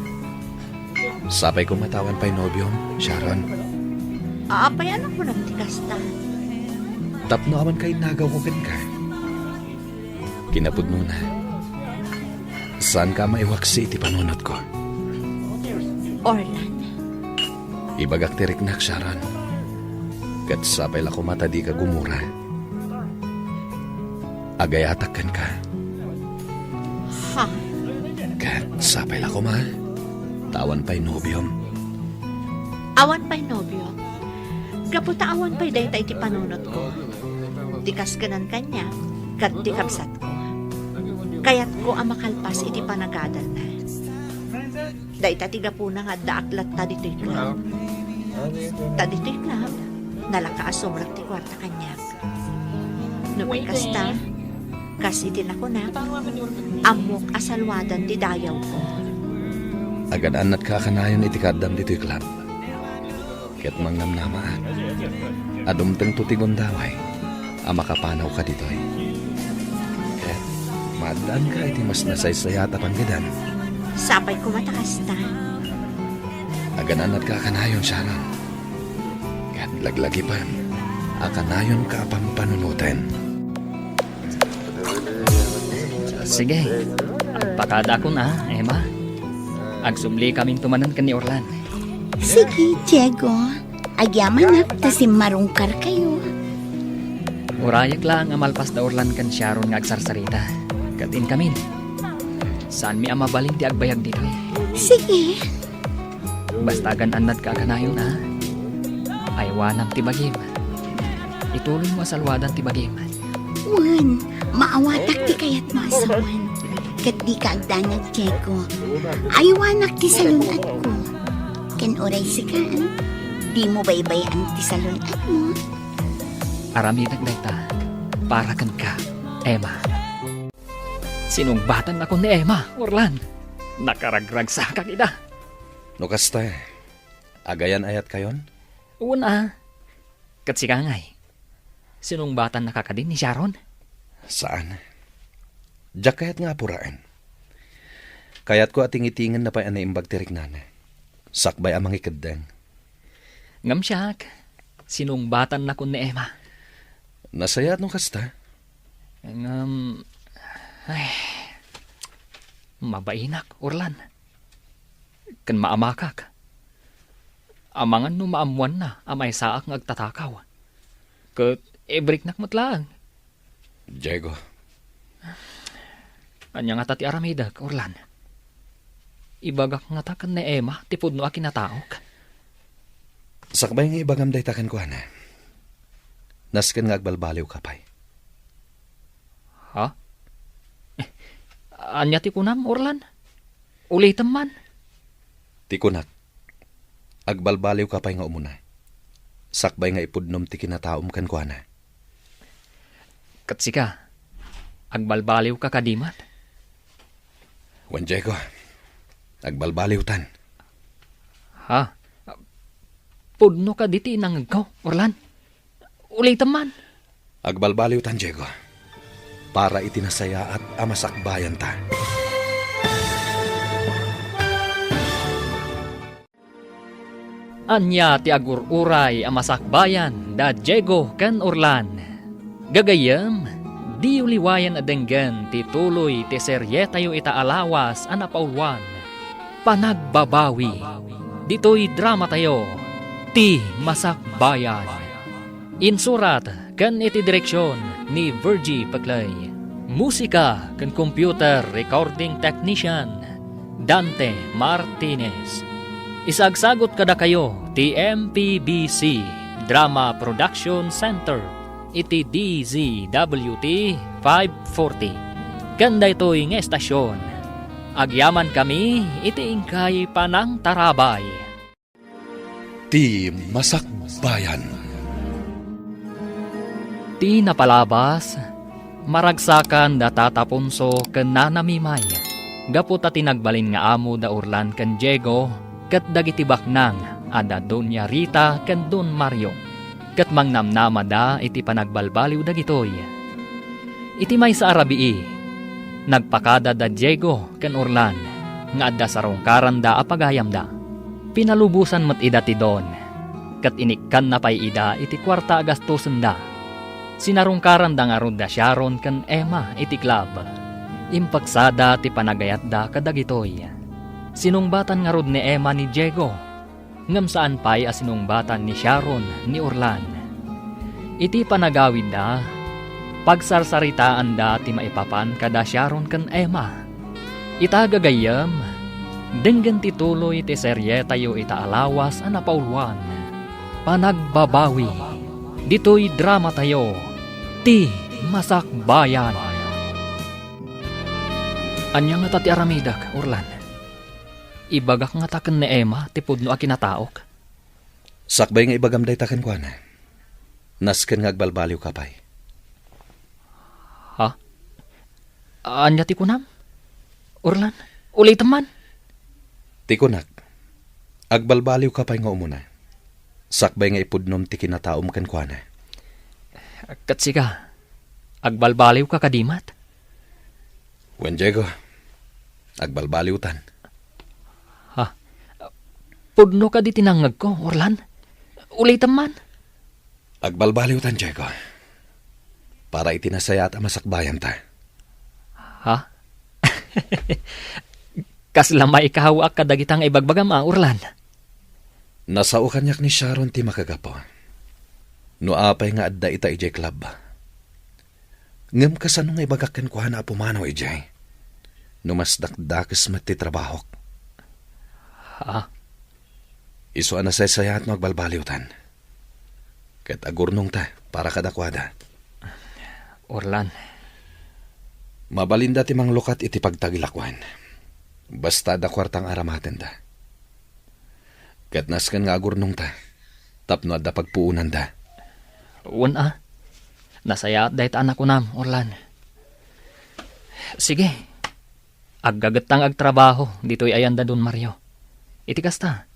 Sapay koma ta awan pay nobiom, Sharon. Apay a nakunam ti kasta? Tapno awan kainnagawko kenka. Kinapudnona, saanka a maiwaksi iti panunotko. Orlan. Ibagak ti riknak, Sharon. Ket sapay la koma ta dika gumura. Agayatak kenka. Ha? Ket sapay la koma, ta awan pay nobiom. Awan pay nobiom? Gapu ta awan pay dayta iti panunotko. Ti kaskenan kaniak, ket ti kabsatko. Kayatko a makalpas iti panagadalna. Dayta ti gapuna nga addaak latta ditoy club. Ta ditoy club, nalaka a sumrek ti kuarta kaniak. No pay kasta, kas iti nakunak, ammok a saluadan ti dayawko. Agan-annatka a kanayon iti kaaddam ditoy club. Ket mangnamnamaak a dumtengto ti gundaway a makapanawka ditoy. Ket maaddaanka iti mas nasaysayat a panggedan. Sapay koma ta kasta. Agan-annatka a kanayon, Sharon. Ket laglagipen a kanayonka a pampanunoten. Sige, agpakadakon a, Emma. Agsubli kaminto manen ken ni Orlan. Sige, Diego. Agyamanak ta simmarungkarkayo. Urayek laeng a malpas da Orlan ken Sharon nga agsarsarita. Ket inkamin, saanmi a mabalin ti agbayag ditoy. Sige. Basta agan-annadka a kanayon a, aywanam ti bagim. Itulonmo a saluadan ti bagim. Wen, maawatak ti kayatmo a sawen. Ket dika agdanag, Diego. Aywanak ti salun-atko. Ken uray sika, dimo baybay-an ti salun-atmo. Aramidek dayta para kenka, Emma. Sinungbatannakon ni Emma, Orlan. Nakaragragsakak ida. No kasta, agayan-ayatkayon? Wen a. Ket sika ngay, sinungbatannaka kadi ni Sharon? Saan. Diak kayat nga apuraen. Kayatko a tingitingenna pay a naimbag ti riknana. Sakbay a mangikeddeng. Ngem siak, sinungbatannakon ni Emma. Nasayaat no kasta. Ngem, ay, mabainak, Orlan. Ken maamakak. Amangan no maammoanna a maysaak nga agtatakaw. Ket ibriknak met laeng. Diego. Ania ngata ti aramidek, Orlan? Ibagak ngata ken ni Emma ti pudno a kinataok? Sakbay nga ibagam dayta kenkuana, nasken nga agbalbaliwka pay. Ha? Eh, ania ti kunam, Orlan? Ulitem man. Ti kunak, agbalbaliwka pay nga umuna. Sakbay nga ipudnom ti kinataom kenkuana. Ket sika, agbalbaliwka kadi met? Wen, Diego, agbalbaliwtan. Ha? Pudno kadi ti inangegko, Orlan? Ulitem man. Agbalbaliwtan, Diego, para iti nasayaat a masakbayanta. Ania ti agur-uray a masakbayan da Diego ken Orlan? Gagayyem, diyo liwayan a denggen ti tuloy ti serietayo ita a lawas a napauluan, Panagbabawi, ditoy dramatayo, Ti Masakbayan. Insurat ken iti direksion ni Virgie Peclay. Musika ken computer recording technician, Dante Martinez. Isagsagut kadakayo ti M P B C Drama Production Center iti D Z W T five forty. Ken daytoy nga estasion, agyamankami iti inkay panangtarabay. Ti Masakbayan. Ti napalabas, maragsakan da Tata Ponso ken Nana Mimay, gapu ta ti nagbalin nga amo da Orlan ken Diego ket dagiti baknang a da Doña Rita ken Don Mario, ket mangnamnamada iti panagbalbaliw dagitoy. Iti maysa a rabii, nagpakada da Diego ken Orlan nga adda sarungkaranda a pagayamda. Pinalubosan met ida ti Don, ket inikkanna pay ida iti kuarta a gastosenda. Sinarungkaranda ngarud da Sharon ken Emma iti club. Impaksada ti panagayatda kadagitoy. Sinungbatan ngarud ni Emma ni Diego, ngem saan pay a sinungbatan ni Sharon ni Orlan. Iti panagawidda, pagsarsaritaanda ti maipapan kada Sharon ken Emma. Ita gagayyem, denggen ti tuloy ti serietayo ita a lawas a napauluan, Panagbabawi, ditoy dramatayo, Ti Masakbayan. Ania ngata ti aramidek, Orlan? Ibagak ngata ken ni Emma ti pudno a kinataok? Sakbay nga ibagam dayta kenkuana, nasken nga agbalbaliwka pay. Ha? Ania ti kunam? Orlan, ulitem man. Ti kunak, agbalbaliwka pay nga umuna, sakbay nga ipudnom ti kinataom kenkuana. Ket sika, agbalbaliwka kadi met? Wen, Diego, agbalbaliwtan. Ha? Pudno kadi ti nangngegko, Orlan? Ulitem man. Agbalbaliwtan, Diego. Para iti nasayaat a masakbayanta. Ha? Kasla maikawaak kadagita nga ibagbagam a, Orlan? Nasao kaniak ni Sharon ti makagapu. No apay nga adda ita idiay club. Ngem kasano nga ibagak kenkuana a pumanaw idiay? No mas dakdakes met ti trabahok. Ha? Isu a nasaysayaat no agbalbaliwtan. Ket agurnongta para kadakuada. Orlan. Mabalinda ti manglukat iti pagtagilakuan. Basta adda kuarta nga aramatenda. Ket nasken nga agurnongta tapno adda pagpuonanda. Wen a. Nasayaat dayta a nakunam, Orlan. Sige. Aggagetta nga agtrabaho ditoy ayan da Don Mario. Iti kasta,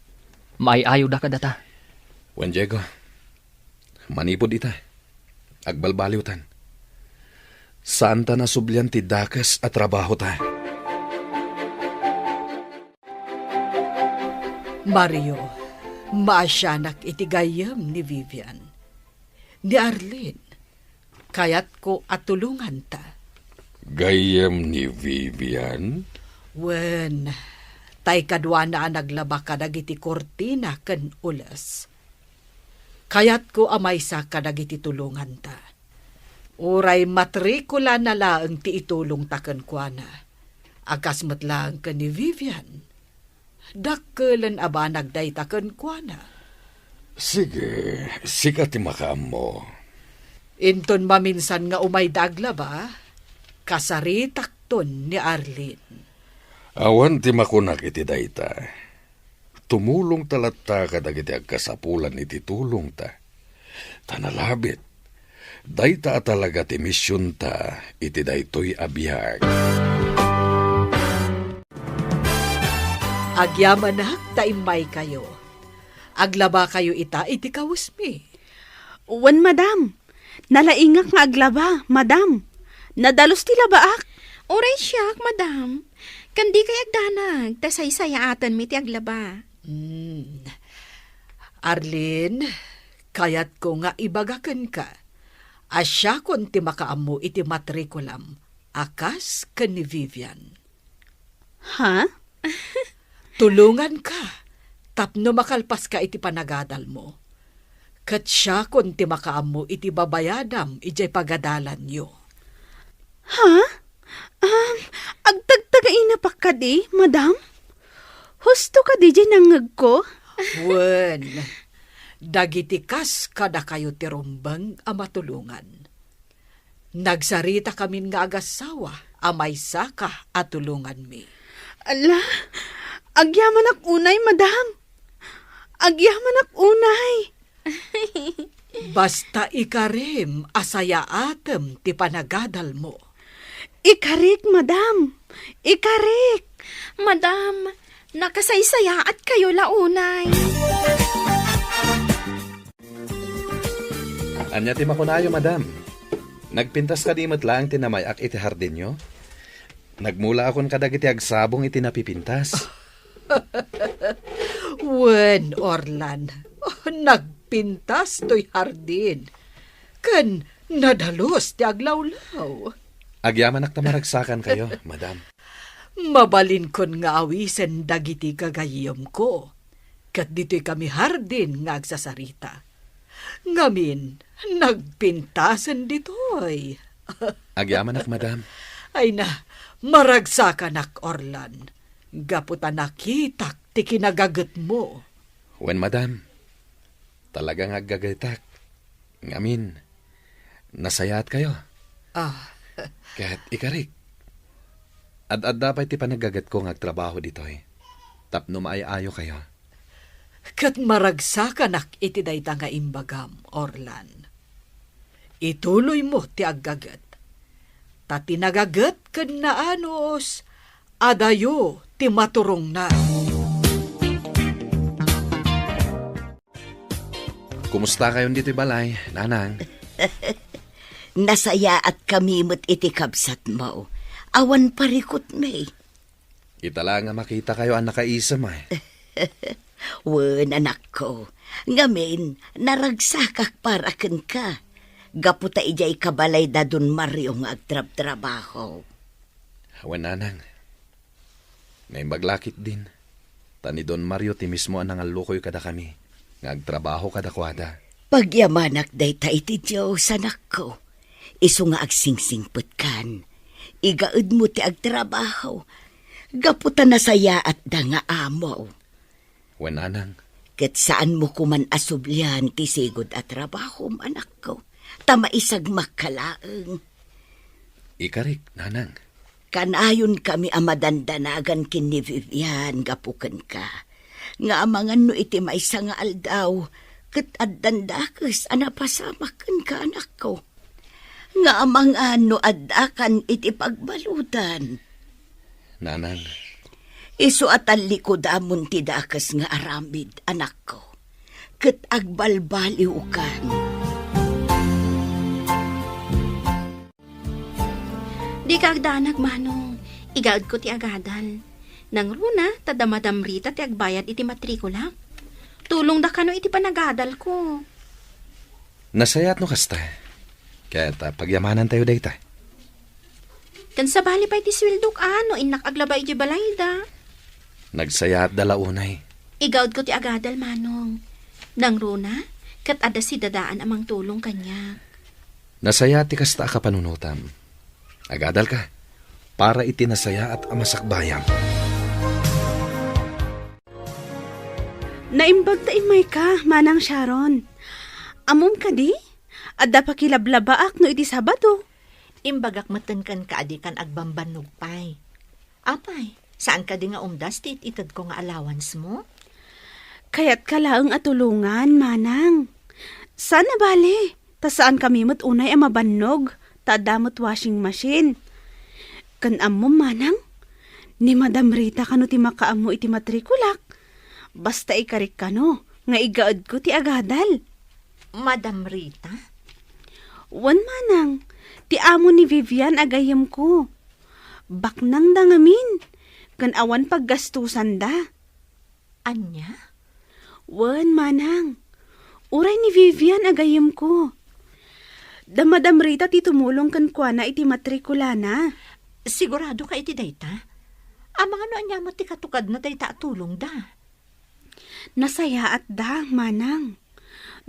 maay-ayoda kadata. Wen, Diego, manipud ita, agbalbaliwtan. Saanta nasublian ti dakes a trabahota. Mario, Maasianak iti gayyem ni Vivian. Ni Arlene, kayatko a tulonganta. Gayyem ni Vivian? Wen, tay kaduana a naglaba kadagiti kurtina ken ules. Kayatko a maysa kadagiti tulonganta. Uray matrikulana laeng ti itulongta kenkuana, a kas met laeng ken ni Vivian. Dakkelen a banag dayta kenkuana. Sige, sika ti makaammo. Inton maminsan nga umayda aglaba, kasaritakton ni Arlene. Awan ti makunak iti dayta. Tumulongta latta kadagiti agkasapulan iti tulongta. Ta nalabit, dayta a talaga ti misionta iti daytoy a biag. Agyamanak ta immaykayo. Aglabakayo ita iti kawesmi. Wen, madam. Nalaingak nga aglaba, madam. Nadalus ti labaak. Uray siak, madam. Ken dikay agdanag, ta saysayaatenmi ti aglaba. Hmm. Arlene, kayatko nga ibaga kenka a siakon ti makaammo iti matrikulam a kas ken ni Vivian. Ha? Tulonganka tapno makalpaska iti panagadalmo. Ket siakon ti makaammo iti babayadam idiay pagadalanyo. Ha? Um, agtagtagainak kadi, madam? Husto kadi diay nangngegko? Wen, dagiti kas kadakayo ti rumbeng a matulongan. Nagsarita kamin nga agassawa a maysaka a tulonganmi. Ala, agyamanak unay, madam. Agyamanak unay. Basta ikarim a sayaatem ti panagadalmo. Ikarik, madam. Ikarik. Madam, nakasaysayaatkayo la unay. Ania ti makunayo, madam? Nagpintas kadi met laeng ti namay-ak iti hardinyo? Nagmulaakon kadagiti agsabong iti napipintas. Wen, Orlan, nagpintas toy hardin. Ken nadalus ti aglawlaw. Agyamanak ta maragsakankayo, madam. Mabalinkon nga awisen dagiti gagayyemko, ket ditoy kami hardin nga agsasarita. Ngamin, nagpintasen ditoy. Agyamanak, madam. Ay na, maragsakanak, Orlan, gapu ta nakitak ti kinagagetmo. Wen, madam. Talaga nga aggagetak. Ngamin, nasayaatkayo. Ah. Ket ikarik, ad-adda pay ti panaggagetko nga agtrabaho ditoy tapno maay-ayokayo. Ket maragsakanak iti dayta nga imbagam, Orlan. Ituloymo ti aggaget. Ta ti nagaget ken naanus, adayo ti maturongna. Kumustakayon ditoy balay, nanang? Nasayaatkami met iti kabsatmo. Awan parikutmi. Ita la nga makitakayo a nakaisem, ay. Wen, anakko. Ngamin, naragsakak para kenka. Gapu ta idiay kabalay da Don Mario nga agtrabtrabaho. Wen, nanang. Naimbag la ketdin, ta ni Don Mario ti mismo a nangallukoy kadakami nga agtrabaho kadakuada. Pagyamanak dayta iti Dios, anakko. Isu nga agsingsingpetkan. Igaedmo ti agtrabaho. Gapu ta nasayaatda nga amo. Wen, nanang. Ket saanmo koman a sublian ti sigud a trabahom, anakko, ta maisagmakka laeng. Ikarik, nanang. Kanayonkami a madandanagan ken ni Vivian gapu kenka, nga amangan no iti maysa nga aldaw, ket addan dakes a napasamak kenka, anakko. Nga amangan no addakan iti pagbaludan. Nanang. Isu a tallikudamon ti dakes nga aramid, anakko, ket agbalbaliwkan. Dika agdanag, Manong. Igaedko ti agadal. Nangruna, ta damadamrita ti agbayad iti matrikula. Tulongda kano iti panagadalko. Nasayaat no kasta. Ket, ah, pagyamanantayo dayta. Ken sabali pay ti sueldok, a, no innak aglaba idiay balayda. Nagsayaatda la unay. Igaudko ti agadal, Manong. Nangruna, ket adda sidadaan a mangtulong kaniak. Nasayaat ti kasta a kapanunotam. Agadalka para iti nasayaat a masakbayam. Naimbag ta immayka, Manang Sharon. Ammom kadi? Adda pakilablabaak no iti Sabado. Imbagak metten kenka a dikan agbambannog pay. Apay, saan kadi nga umdas ti it-itedko nga allowance mo? Kayatka laeng a tulongan, Manang. Saan a bale, ta saankami met unay a mabannog, ta adda met washing machine. Ken ammom, Manang, ni Madam Rita kano ti makaammo iti matrikulak. Basta ikarik kano nga igaedko ti agadal. Madam Rita? Wen, Manang, ti amo ni Vivian a gayyemko. Baknangda ngamin, ken awan paggastusanda. Ania? Wen, Manang. Uray ni Vivian a gayyemko. Da Madam Rita ti tumulong kenkuana iti matrikulana. Sigurado ka iti dayta? Amangan no ania met ti katukadna dayta a tulongda? Nasayaatda, Manang.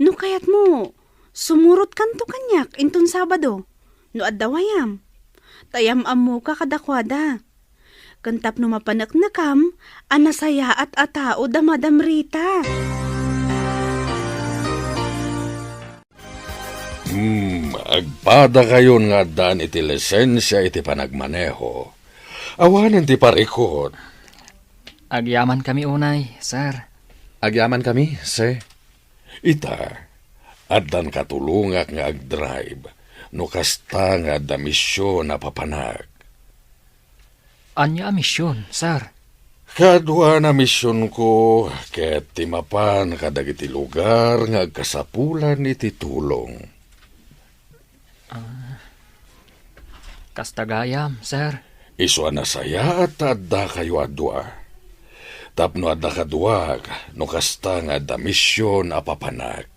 No kayatmo, sumurotkanto kaniak inton Sabado, no adda wayam. Ta yam-ammoka kadakuada. Ken tapno mapaneknekam a nasayaat a tao da Madam Rita. Hmm, agpadakayon nga addaan iti lisensia iti panagmaneho. Awanen ti parikut. Agyamankami unay, sir. Agyamankami, sir. Ita, addan katulongak nga agdrive, no kasta nga adda mision a papanak. Ania a mision, sir? Kaduan a misionko ket ti mapan kadagiti lugar nga agkasapulan iti tulong. Ah, kasta gayam, sir. Isu a nasayaat ta addakayo a dua. Tapno adda kaduak, no kasta nga adda mision a papanak.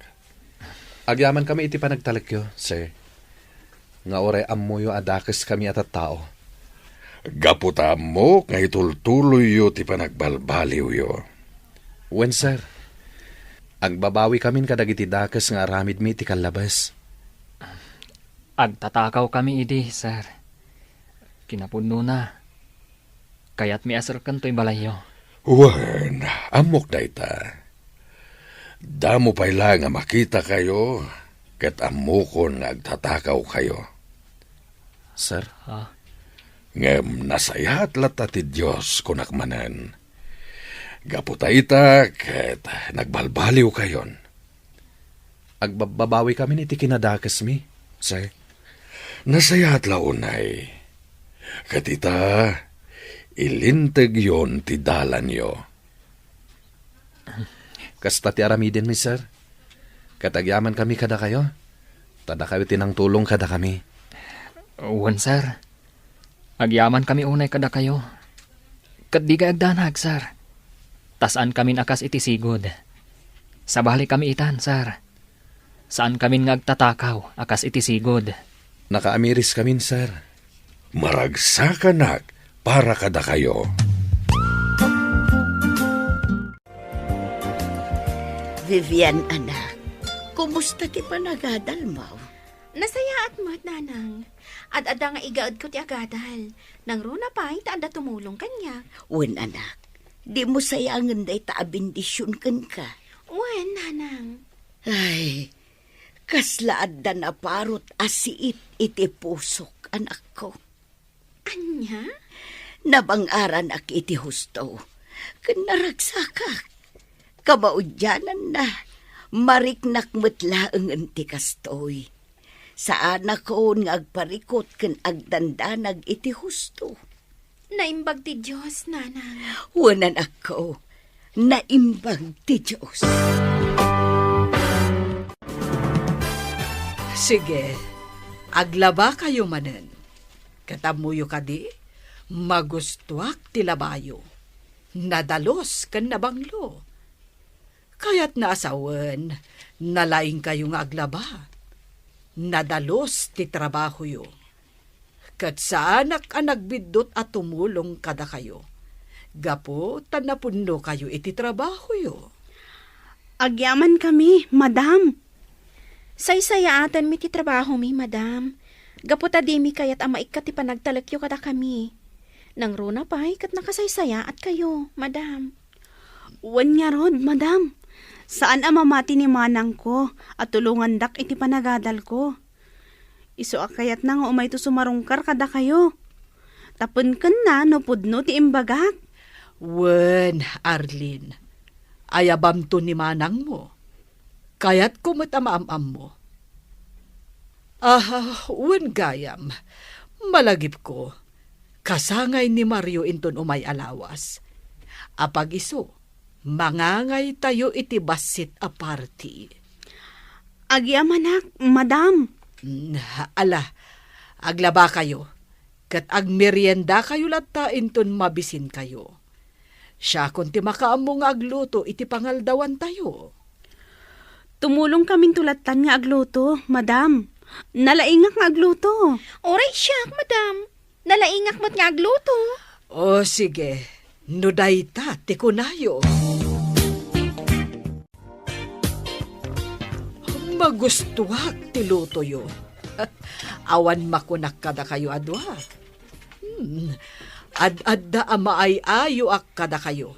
Agyamankami iti panagtalekyo, sir, nga uray ammoyo a dakeskami a tattao. Gapu ta ammok nga itultuloyyo ti panagbalbaliwyo. Wen, sir. Agbabawikamin kadagiti dakes nga aramidmi iti kallabes. Agtatakawkami idi, sir. Kinapudnona, kayatmi a serken toy balayyo. Wen, ammok dayta. Damo pay laeng a makitakayo, ket ammokon nga agtatakawkayo. Sir? Ha? Ngem nasayaat latta ti Dios, kunak manen. Gapu ta ita, ket nagbalbaliwkayon. Agbababawikamin iti kinadakesmi, sir. Nasayaat la unay. Ket ita, ilintegyon ti dalanyo. Kasta ti aramidenmi, sir. Ket agyamankami kadakayo. Ta dakayo ti nangtulong kadakami. Wen, sir. Agyamankami unay kadakayo. Ket dikay agdanag, sir. Ta saankamin a kas iti sigud. Sabalikami itan, sir. Saankamin nga agtatakaw a kas iti sigud. Nakaamiriskamin, sir. Maragsakanak para kadakayo. Vivian, anak, kumusta ti panagadalmo? Nasayaat met, Nanang. Ad-adda nga igaedko ti agadal. Nangruna pay ta adda tumulong kaniak. Wen, anak. Dimo sayangen dayta a bendision kenka. Wen, Nanang. Ay, kasla adda naparot a siit iti pusok, anakko. Ania? Nabang-aranak iti husto, ken naragsakak. Kamaudiananna, mariknak met laengen ti kastoy. Saanakon nga agparikut ken agdandanag iti husto. Naimbag ti Dios, Nanang. Wen, anakko, naimbag ti Dios. Sige, aglabakayo manen. Ket ammoyo kadi, magustoak ti labayo. Nadalus ken nabanglo. Kayatna a sawen, nalaingkayo nga aglaba. Nadalus ti trabahoyo. Ket saanak a nagbiddut a tumulong kadakayo, gapu ta napunnokayo iti trabahoyo. Agyamankami, madam. Saysayaatenmi ti trabahomi, madam. Gapu ta dimi kayat a maikkat ti panagtalekyo kadakami. Nangruna pay ket nakasaysayaatkayo, madam. Wen ngarud, madam. Saan a mamati ni manangko a tulongandak iti panagadalko. Isu a kayatna nga umayto sumarungkar kadakayo. Tapno kenna no pudno ti imbagak. Wen, Arlene, ayabamto ni manangmo. Kayatko met a maam-ammo. Ah, wen gayam, malagipko, kasangay ni Mario inton umay a lawas. Apag isu, mangangaytayo iti bassit a party. Agyamanak, madam. Mm, ala, aglabakayo, ket agmeriendakayo latta inton mabisinkayo. Siakon ti makaammo nga agluto iti pangaldawantayo. Tumulongkaminto lattan nga agluto, madam. Nalaingak nga agluto. Uray siak, madam. Nalaingak met nga agluto. O, sige. No dayta ti kunayo. Magustuak ti lutoyo. Awan makunak kadakayo a dua. Hmm. Ad-adda a maay-ayoak kadakayo.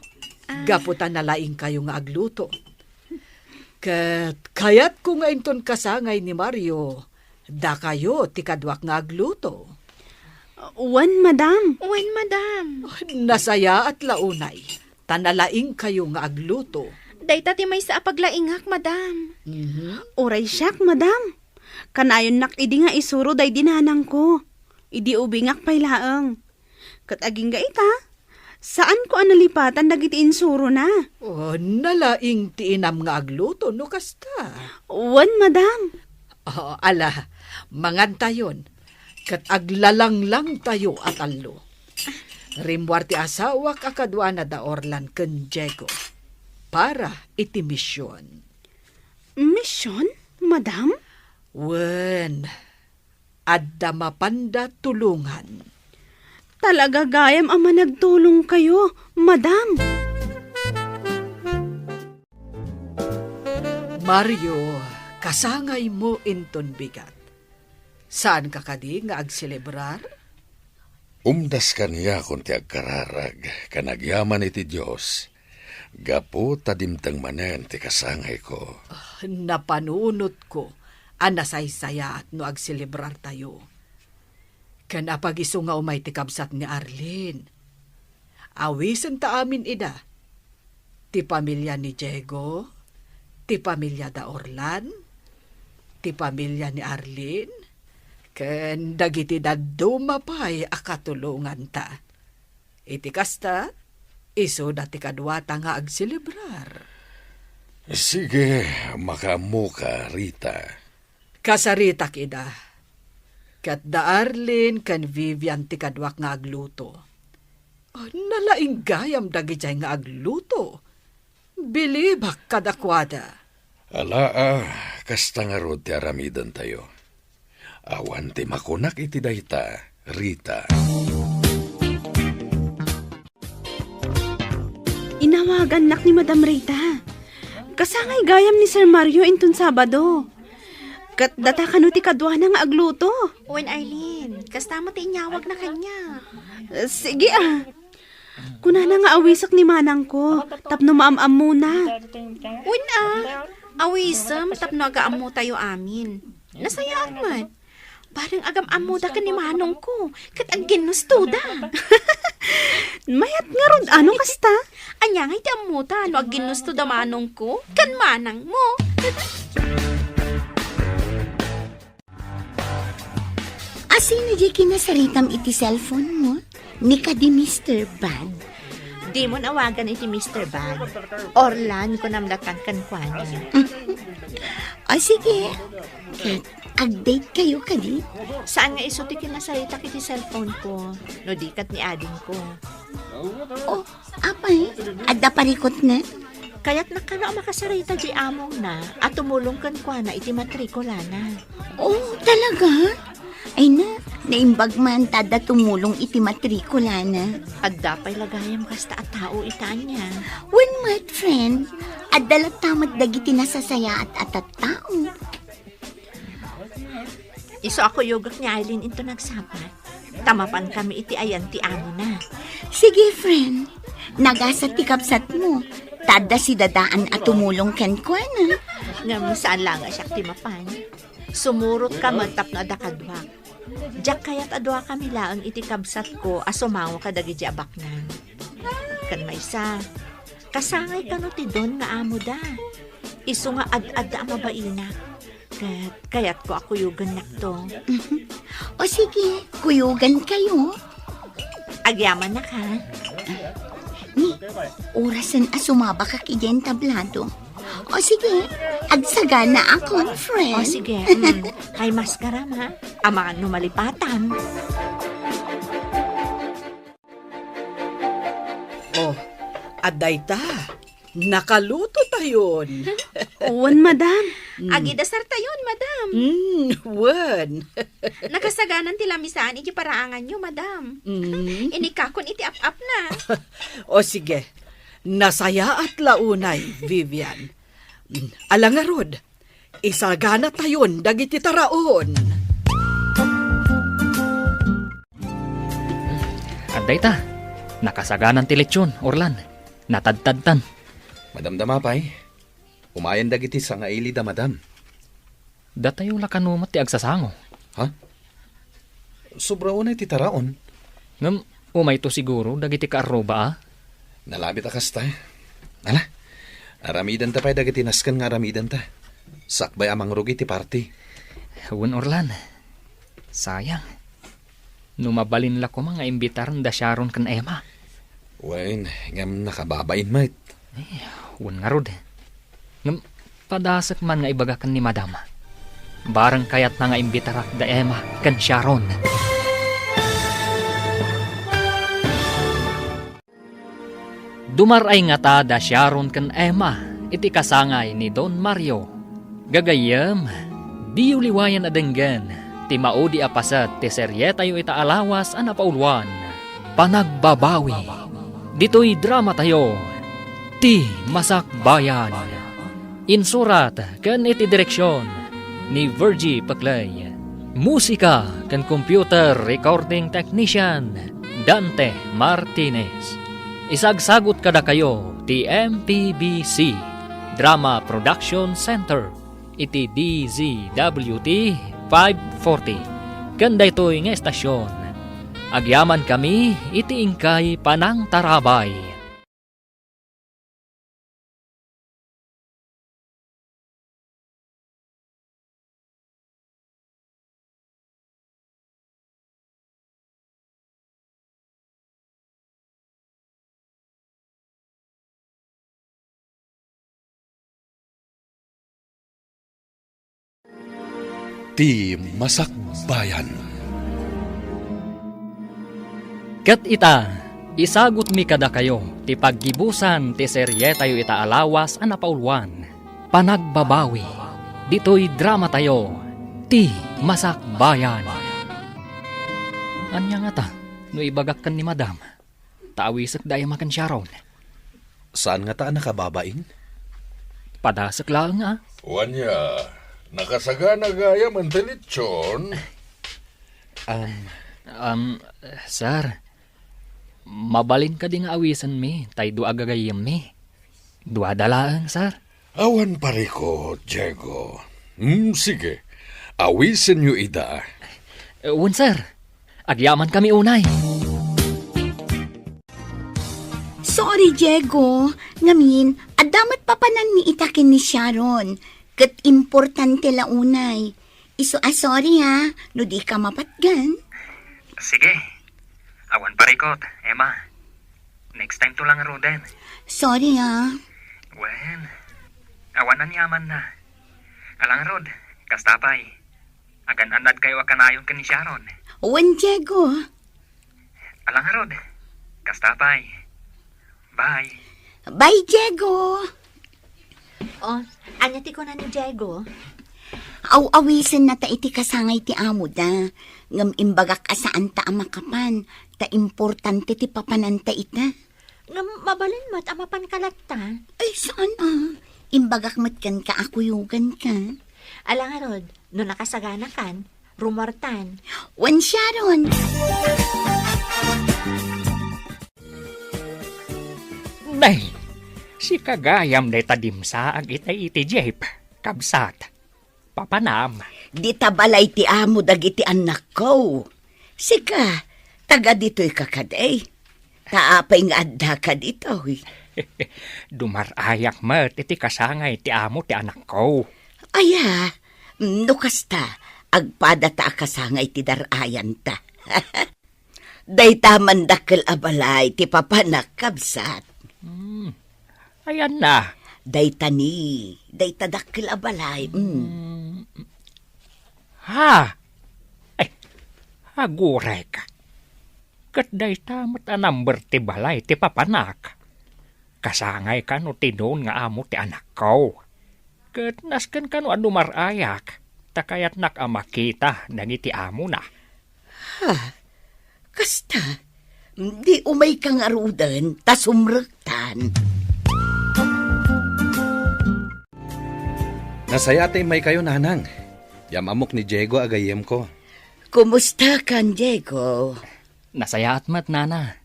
Ah. Gapu ta nalaingkayo nga agluto. Ket kayatko nga inton kasangay ni Mario, dakayo ti kaduak nga agluto. Wen, madam. Wen, madam. Nasayaat la unay, ta nalaingkayo nga agluto. Dayta ti maysa a paglaingak, madam. Mhm. Uray siak, madam. Kanayonnak idi nga isuro daydi nanangko. Idi ubingak pay laeng. Ket agingga ita, saanko a nalipatan dagiti insurona. Oh, nalaing ti inam nga agluto no kasta. Wen, madam. Oh, ala, mangantayon, ket aglalanglangtayo a tallo. Rimmuar ti asawak a kaduana da Orlan ken Diego para iti mision. Mision, madam? Wen, adda mapanda tulongan. Talaga gayam a managtulongkayo, madam. Mario, kasangaymo inton bigat. Saanka kadi nga agselebrar? Umdas kaniakon ti agkararag ken agyaman iti Dios, gapu ta dimteng manen ti kasangayko. Ah, napanunotko a nasaysayaat no agselebrartayo. Ken apag isu nga umay ti kabsat ni Arlene. Awisenta amin ida. Ti pamilia ni Diego, ti pamilia da Orlan, ti pamilia ni Arlene, ken dagiti dadduma pay a katulonganta. Iti kasta, isuda ti kaduata nga agselebrar. Sige, makaammoka, Rita. Kasaritak ida. Ket da Arlene ken Vivian ti kaduak nga agluto. Ah, nalaing gayam dagijay nga agluto. Bilibak kadakuada. Alaa, kasta ngarud ti aramidentayo. Awan ti makunak iti dayta, Rita. Inawagannak ni Madam Rita. Kasangay gayam ni Sir Mario inton Sabado. Ket data kano ti kaduana nga agluto? Wen, Arlene, kasta met ti inyawagna kaniak. Sige, ah. Kunana nga awisek ni manangko tapno maam-ammona. Wen, ah. Awisem tapno agaammotayo amin. Nasayaat met. Bareng agam-ammoda ken ni manongko, ket agginnustoda. Mayat ngarud, ano kasta? Ania ngay ti ammota no agginnustoda manongko ken manangmo? Asino diay kinasaritam iti cellphone mo? Ni kadi Mister Bag? Dimon awagan iti Mister Bag. Orlan, kunam latan kenkuana. O, sige. Ket, agdate kayo kadi? Saan nga isu ti kinasaritak iti cellphone ko, no di ket ni adingko. O, apay, adda parikutna? Kayatna kano a makasarita diay amongna a tumulong kenkuana iti matrikulana. Oh, talaga? Ay na, naimbag man ta adda tumulong iti matrikulana. Adda pay la gayam kasta a tao ita ania. Wen met, friend, adda latta met dagiti nasasayaat a tattao. Isu a kuyogek ni Eileen into nagsapa, ta mapankami iti ayan ti amona. Sige, friend. Nagasat ti kabsatmo. Ta adda sidadaan a tumulong kenkuana. Ngem saan la nga siak ti mapan. Sumurotka met tapno adda kaduak. Diak kayat a duakami laeng iti kabsatko a sumango kadagiti abaknang. Ken maysa, kasangay kano ti Don nga amoda. Isu nga ad-adda a mabainak. Ket kayatko a kuyogennakto. O sige, kuyogankayo. Agyamanak, ha? Ni, orasen a sumabakak idiay entablado. O sige, agsaganaakon, friend. O sige, mm, kay maskaram, ha? Amangan no malipatam. Oh, adda ita. Nakaluto tayon. Wen, madam. Mm. Agidasar tayon, madam. Mm, wen. Nakasaganan ti lamisaan iti paraanganyo, madam. Mm. Inikakon iti ap-apna. O sige, nasayaat la unay, Vivian. Mm, ala ngarud, isagana tayon dagiti taraon. Adda ita, nakasaganan ti lechon, Orlan. Natadtadtan. Madamdama pay. Umayen dagiti sangailida, madam. Datayo la kano met ti agsasango. Ha? Sobra unay ti taraon. Ngem umayto siguro dagiti kaarruba, a? Nalabit a kasta. Ala, aramidenta pay dagiti nasken nga aramidenta. Sakbay a mangrugi ti party. Wen, Orlan. Sayang. No mabalin la koma nga imbitaren da Sharon ken Emma. Wen, ngem nakababain met. Eh, wen ngarud. Ngem padasek man nga ibaga ken ni Madam. Bareng kayatna nga imbitarak da Emma ken Sharon. Dumar-ay ngata da Sharon ken Emma iti kasangay ni Don Mario. Gagayyem, diyo liwayan a denggen ti maudi a paset ti serietayo ita a lawas a napauluan, Panagbabawi. Ditoy dramatayo, Ti Masakbayan. Insurat ken iti direksion ni Virgie Peclay. Musika ken computer recording technician, Dante Martinez. Isagsagut kadakayo ti M P B C Drama Production Center iti D Z W T five forty. Ken daytoy nga estasion, agyamankami iti inkay panangtarabay. Ti Masakbayan. Ket ita, isagutmi kadakayo ti paggibusan ti serietayo ita a lawas a napauluan, Panagbabawi, ditoy dramatayo, Ti Masakbayan. Ania ngata no ibagak ken ni Madam? Ta awisek da Emma ken Sharon. Saan ngata a nakababain? Padasek laeng, a. Wen, nakasagana gayam ti lechon. Um, Um, sir, mabalin kadi nga awisenmi tay dua a gagayyemmi? Duada laeng, sir. Awan parikut, Diego. Hmm, sige. Awisenyo ida. Eh, wen, sir. Agyamankami unay. Sorry, Diego. Ngamin, adda met papananmi ita ken ni Sharon. Ket importante la unay. Isu a sorry, ha, no dika mapatgan. Sige. Awan parikut, Emma. Next time to lang ngaruden. Sorry, ha. Wen, awan aniamanna. Ala ngarud, kasta pay. Agan-annadkayo a kanayon ken ni Sharon. Wen, Diego. Ala ngarud, kasta pay. Bye. Bye, Diego. Oh, ania ti kuna ni Diego? Aw-awisenna ta iti kasangay ti amoda. Ngem imbagak a saanta a makapan, ta importante ti papananta ita. Ngem mabalin met a mapanka latta. Ay, saan a? Imbagak met kenka a kuyoganka. Ala ngarud, no nakasaganakan, rumuartan. Wen, Sharon. Nay, sika gayam dayta dimsaag itay iti jeep, kabsat. Papanam. Dita balay ti amo dagiti annakko. Sika, taga ditoyka kadi? Ta apay nga addaka ditoy? Dumar-ayak met iti kasangay ti amo ti anakko. Aya, no kasta, agpadata a kasangay ti dar-ayanta. Dayta man dakkel a balay ti papanak, kabsat. Hmm. Ayanna. Dayta ni, dayta dakkel a balay. Mm. Hmm. Ha? Ay, agurek. Ket dayta met a number ti balay ti papanak. Kasangay kano ti don nga amo ti anakko. Ket nasken kano a dumar-ayak, ta kayatnak a makita dagiti amona. Ha? Kasta, di umayka ngaruden ta sumrektan. Nasayaat ta immaykayo, Nanang. Yam-ammok ni Diego a gayyemko. Kumustakan, Diego? Nasayaat met, Nana.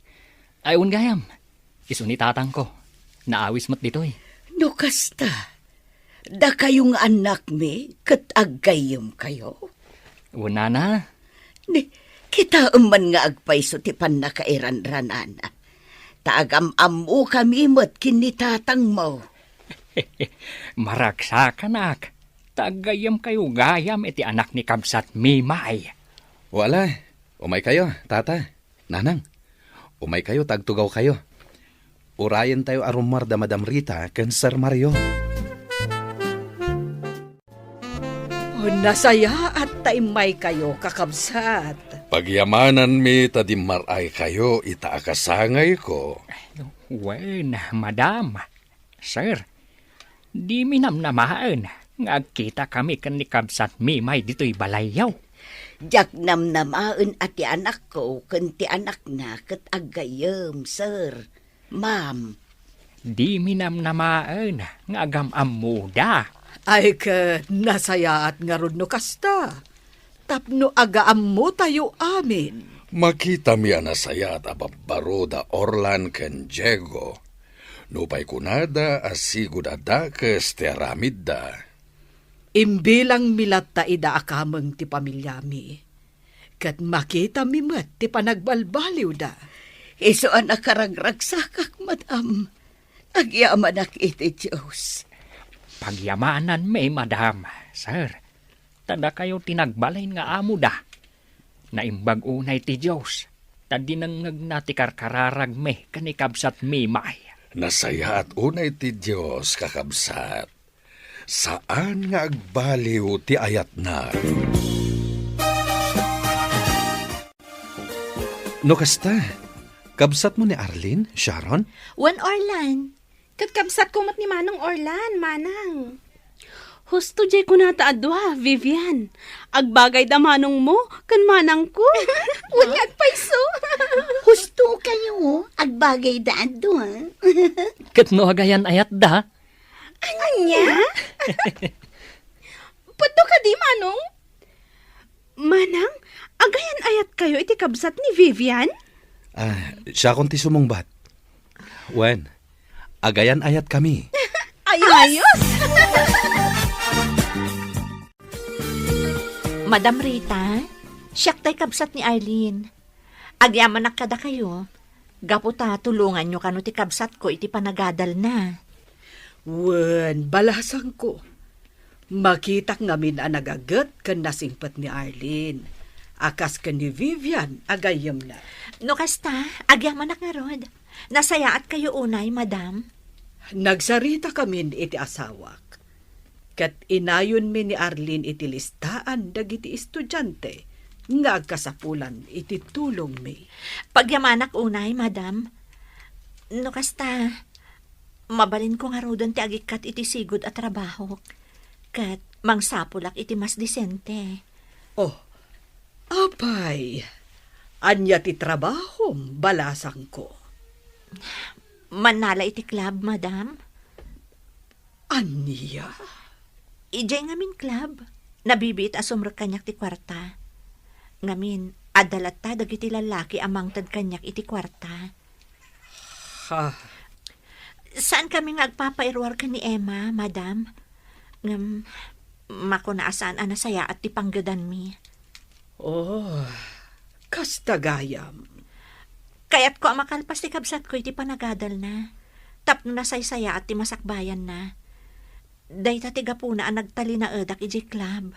Ay, wen gayam. Isu ni tatangko. Naawis met ditoy. No kasta, dakayo nga annakmi ket aggayyemkayo? Wen, Nana. Ni, kitaem man nga agpayso ti pannakairanranana. Ta agam-ammokami met ken ni tatangmo. Maragsakanak. Ta aggayyemkayo gayam iti anak ni Kabsat Mimay. Wala, umaykayo, Tata. Nanang, umaykayo ta agtugawkayo. Urayentayo a rummuar da Madam Rita ken Sir Mario. Oh, nasayaat ta immaykayo, kakabsat. Pagyamananmi ta dimmar-aykayo ita a kasangayko. Wen, madam. Sir, dimi namnamaen nga agkitakami ken ni Kabsat Mimay ditoy balayyo. Diak namnamaen a ti anakko ken ti anakna ket aggayyem, sir, ma'am. Dimi namnamaen nga agam-ammoda. Ay ket nasayaat ngarud no kasta. Tapno agaammotayo amin. Makitami a nasayaat a babbaro da Orlan ken Diego. Nupay kunada a sigo da dakes ti aramidda. Imbilangmi latta ida a kameng ti pamiliami. Ket makitami met ti panagbalbaliwda. Isu a nakaragragsakak, madam. Agyamanak iti Dios. Pagyamananmi, madam, sir. Ta dakayo ti nagbalin nga amoda. Naimbag unay ti Dios, ta dinengngegna ti karkararagmi ken ni Kabsat Mimay. Nasayaat unay ti Dios, kakabsat. Saan nga agbaliw ti ayatna. No kasta, kabsatmo ni Arlene, Sharon? Wen, Orlan. Ket kabsatko met ni Manong Orlan, Manang. Husto diay kunata a dua, Vivian. Agbagayda manongmo ken manangko. Wen nga agpayso. Husto kayo, agbagayda a dua. Ket no agayan-ayatda? Ania? Pudno kadi, Manong? Manang, agayan-ayatkayo iti kabsat ni Vivian? Ah, siakon ti sumungbat. Wen, agayan-ayatkami. Ayos! Ayos! Madam Rita, siak tay kabsat ni Arlene. Agyamanak kadakayo, gapu ta tulonganyo kano ti kabsatko iti panagadalna. Wen, balasangko. Makitak ngamin a nagaget ken nasingpet ni Arlene, a kas ken ni Vivian a gayyemna. No kasta, agyamanak ngarud. Nasayaatkayo unay, madam. Nagsaritakamin iti asawak. Ket inayonmi ni Arlene iti listaan dagiti estudiante nga agkasapulan iti tulongmi. Pagyamanak unay, madam. No kasta, Mabalinko ngaruden ti agikkat iti sigud a trabahok, ket mangsapulak iti mas disente. Oh, apay, ania ti trabahom, balasangko? Mannala iti club, madam. Ania? Idiay ngamin club, nabibiit a sumrek kaniak ti kuarta. Ngamin, adda latta dagiti lallaki a mangted kaniak iti kuarta. Ha? Saan kami nga agpapairuar ken ni Emma, madam. Ngem, makuna a saan a nasayaat ti panggedanmi. Oh, kasta gayam. Kayatko a makalpas ti kabsatko iti panagadalna, tapno nasaysayaat ti masakbayanna. Dayta ti gapuna a nagtalinaedak idiay club.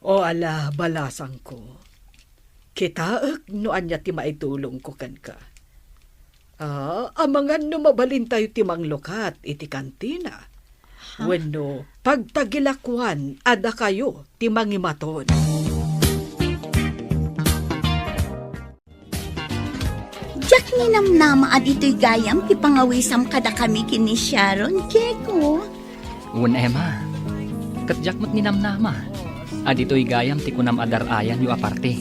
O ala, balasangko. Kitaek no ania ti maitulongko kenka. Ah, amangan no mabalintayo ti manglukat iti kantina. Ha? Wenno pagtagilakuan a dakayo ti mangimaton. Diak ninamnama a ditoy gayam ti pangawisam kadakami ken ni Sharon, Diego. Wen, Emma. Ket diak met ninamnama a ditoy gayam ti kunam a dar-ayanyo a parte.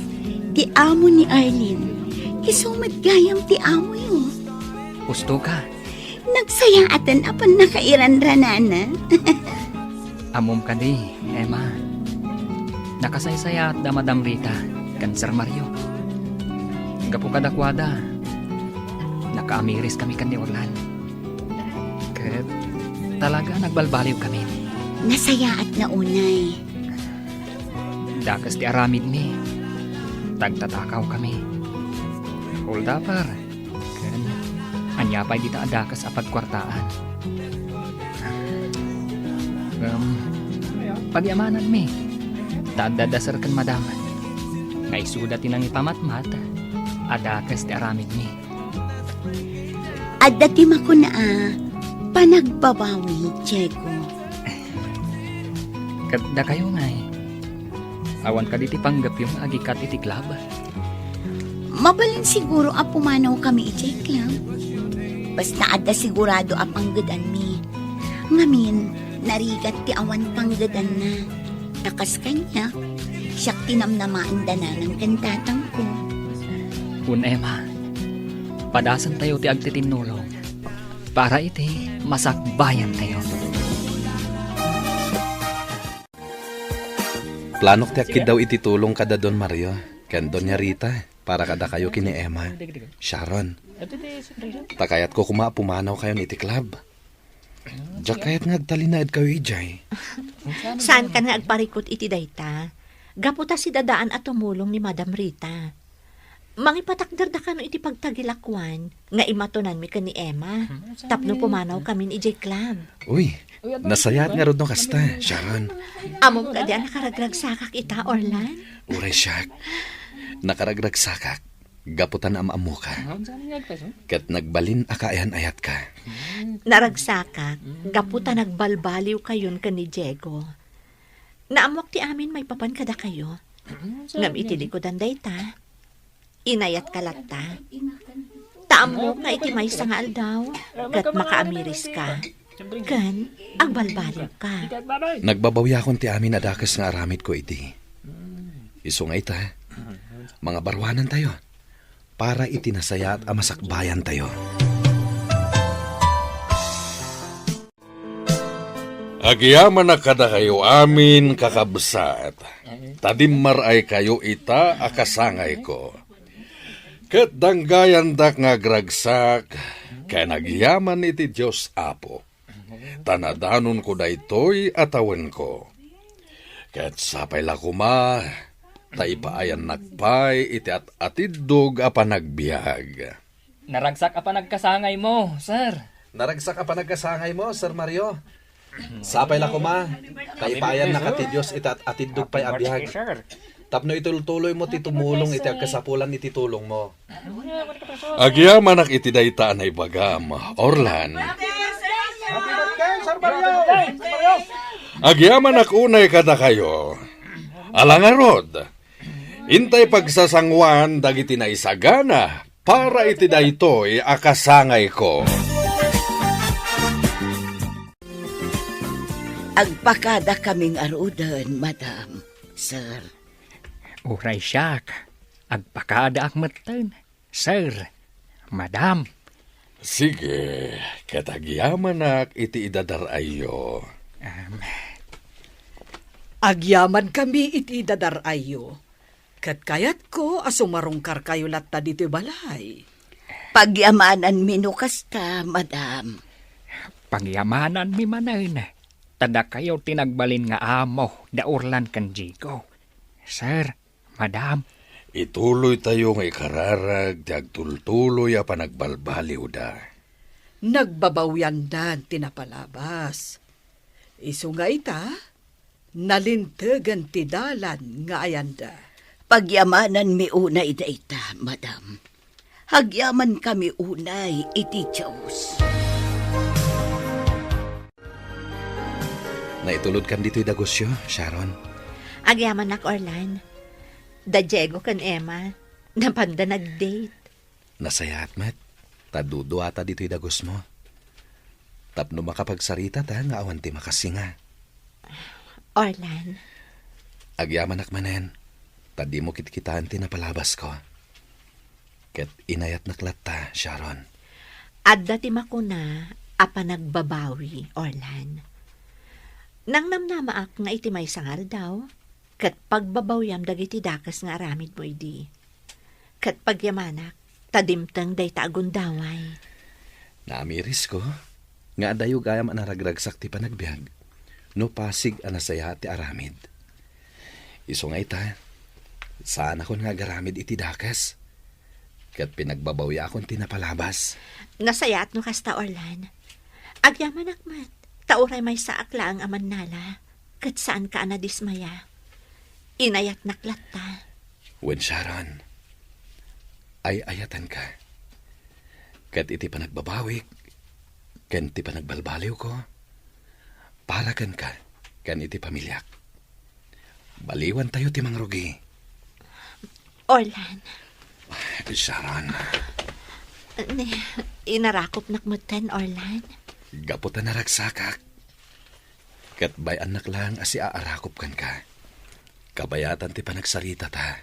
Ti amo ni Arlene, isu met gayam ti amoyo. Husto ka. Nagsayaaten a pannakairanranana. Ammom kadi, Emma. Nakasaysayaat da Madam Rita ken Sir Mario. Gapu kadakuada, nakaamiris kami ken ni Orlan. Ket talaga nagbalbaliw kami. Nasayaat na unay. Dakes ti aramidmi. Tagtatakaw kami. Hold up, par. Ken ania pay dita a dakes a pagkuartaan? Ngem, pagyamananmi, ta adda da Sir ken Madam nga isuda ti nangipamatmat a dakes ti aramidmi. Adda ti makuna a panagbabawi, Diego. Ket dakayo ngay, awan kadi ti panggepyo nga agikkat iti club? Mabalin siguro a pumanawkami idiay club. Basta adda sigurado a panggedanmi. Ngamin, narigat ti awan panggedanna. Ta kas kaniak, siak ti namnamaen da nanang ken tatangko. Wen, Emma, padasentayo ti agtitinnulong para iti masakbayantayo. Planok ti agkiddaw iti tulong kada Don Mario ken Doña Rita para kadakayo ken ni Emma. Sharon, ta kayatko koma a pumanawkayon iti club. Diak kayat nga agtalinaedkayo idiay. Saankan nga agparikut iti dayta. Gapu ta sidadaan a tumulong ni Madam Rita. Mangipatakderda kano iti pagtagilakuan nga imatonanmi ken ni Emma tapno pumanawkamin idiay club. Uy, nasayaat ngarud no kasta, Sharon. Ammom kadi a nakaragragsakak ita, Orlan? Uray siak. Nakaragragsakak gapu ta naam-ammoka. Ket nagbalin a kaayan-ayatka. Naragsakak gapu ta nagbalbaliwkayon ken ni Diego. Naammoak ti amin maipapan kadakayo. Ngem iti likudan dayta, inayatka latta. Ta ammok nga iti maysa nga aldaw, ket makaamiriska, ken agbalbaliwka. Nagbabawiakon ti amin a dakes nga aramidko idi. Isu nga ita, mangabaruanantayo para iti nasayaat a masakbayantayo. Agyamanak kadakayo amin, kakabsat, ta dimmaraykayo ita a kasangayko. Ket danggayandak nga agragsak ken agyaman iti Dios Apo, ta nadanonko daytoy a tawenko. Ket sapay la koma ta ipaayannak pay iti at-atiddog a panagbiag. Naragsak a panagkasangaymo, sir. Naragsak a panagkasangaymo, Sir Mario. Sapay la koma, ta ipaayannak ti Dios iti at-atiddog pay a biag. Tapno itultuloymo ti tumulong iti agkasapulan iti tulongmo. Agyamanak iti dayta a naibagam, Orlan. Agyamanak unay kadakayo. Ala ngarud, intay pagsasanguan dagiti naisagana para iti daytoy a kasangayko. Agpakadakami ngaruden, madam, sir. Uray siak, agpakadaak metten, sir, madam. Sige, ket agyamanak iti idadar-ayyo. Em. Agyamankami iti idadar-ayyo. Ket kayatko a sumarungkarkayo latta ditoy balay. Pagyamananmi no kasta, madam. Pagyamananmi manen, ta dakayo ti nagbalin nga amo da Orlan ken Diego. Sir, madam. Ituloytayo nga ikararag ti agtultuloy a panagbalbaliwda. Nagbabawiandan ti napalabas. Isu nga ita, nalintegen ti dalan nga ayanda. Pagyamananmi unay dayta, madam. Agyamankami unay iti Dios. Naitulodkan ditoy dagusyo, Sharon. Agyamanak, Orlan. Da Diego ken Emma, napanda nag-date. Nasayaat met, ta duduata ditoy dagusmo. Tapno makapagsaritata nga awan ti makasinga. Orlan. Agyamanak manen, ta dimo kitkitaen ti napalabasko. Ket inayatnak latta, Sharon. Adda ti makuna a panagbabawi, Orlan. Nangnamnamaak nga iti maysa nga aldaw, ket pagbabawiam dagiti dakes nga aramidmo idi. Ket pagyamanak, ta dimteng dayta a gundaway. Naamirisko nga adayo gayam a naragragsak ti panagbiag no pasig a nasayaat ti aramid. Isu nga ita, saanakon nga agaramid iti dakes, ket pinagbabawiakon ti napalabas. Nasayaat no kasta, Orlan. Agyamanak met, ta uray maysaak laeng a mannala, ket saanka a nadismaya. Inayatnak latta. Wen, Sharon, ay-ayatenka. Ket iti panagbabawik ken ti panagbalbaliwko, para kenka ken iti pamiliak. Baliwantayo ti mangrugi. Orlan. Sharon. Ni, inarakopnak metten, Orlan. Gapu ta naragsakak, ket bay-annak laeng a siaarakop kenka. Kabayatan ti panagsaritata.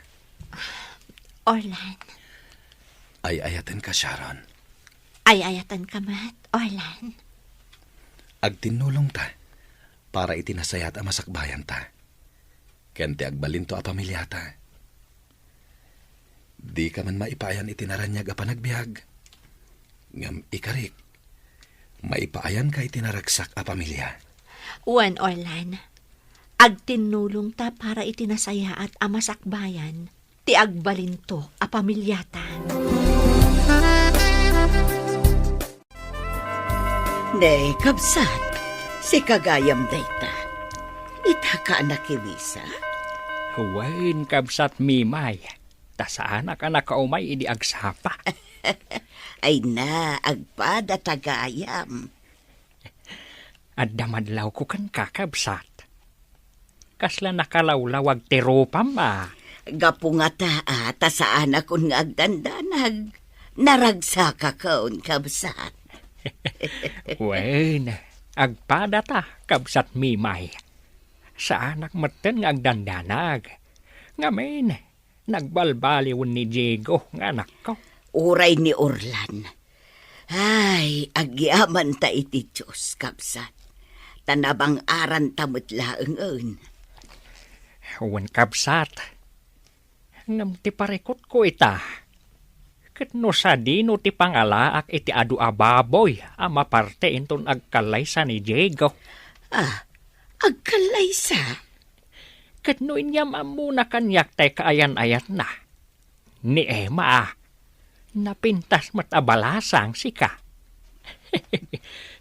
Orlan. Ay-ayatenka, Sharon. Ay-ayatenka met, Orlan. Agtinnulongta para iti nasayaat a masakbayanta ken ti agbalinto a pamiliata. Dika man maipaayan iti naraniag a panagbiag, ngem ikarik, maipaayanka iti naragsak a pamilia. Wen, Orlan, agtinnulongta para iti nasayaat a masakbayan ti agbalinto a pamiliata. Ne, kabsat, sika gayam dayta. Itaka a nakiwisa? Wen, kabsat Mimay, ta saanak a nakaumay idi agsapa. Ay na, agpadata gayam. Adda madlawko kenka, kabsat. Kasla nakalawlawag ti rupam a. Gapu ngata a ta saanakon nga agdandanag, naragsakakon, kabsat. Wen, agpadata, kabsat Mimay. Saanak metten nga agdandanag. Ngamin, nagbalbaliwen ni Diego nga anakko. Uray ni Orlan. Ay, agyamanta iti Dios, kabsat. Ta nabang-aranta met laengen. Wen, kabsat. Ngem ti parikutko ita, ket no sadino ti pangalaak iti adu a baboy a maparte inton agkallaysa ni Diego. Ah, agkallaysa? Ket no inyam-ammona kaniak tay kaayan-ayatna, ni Emma, napintas met a balasang sika.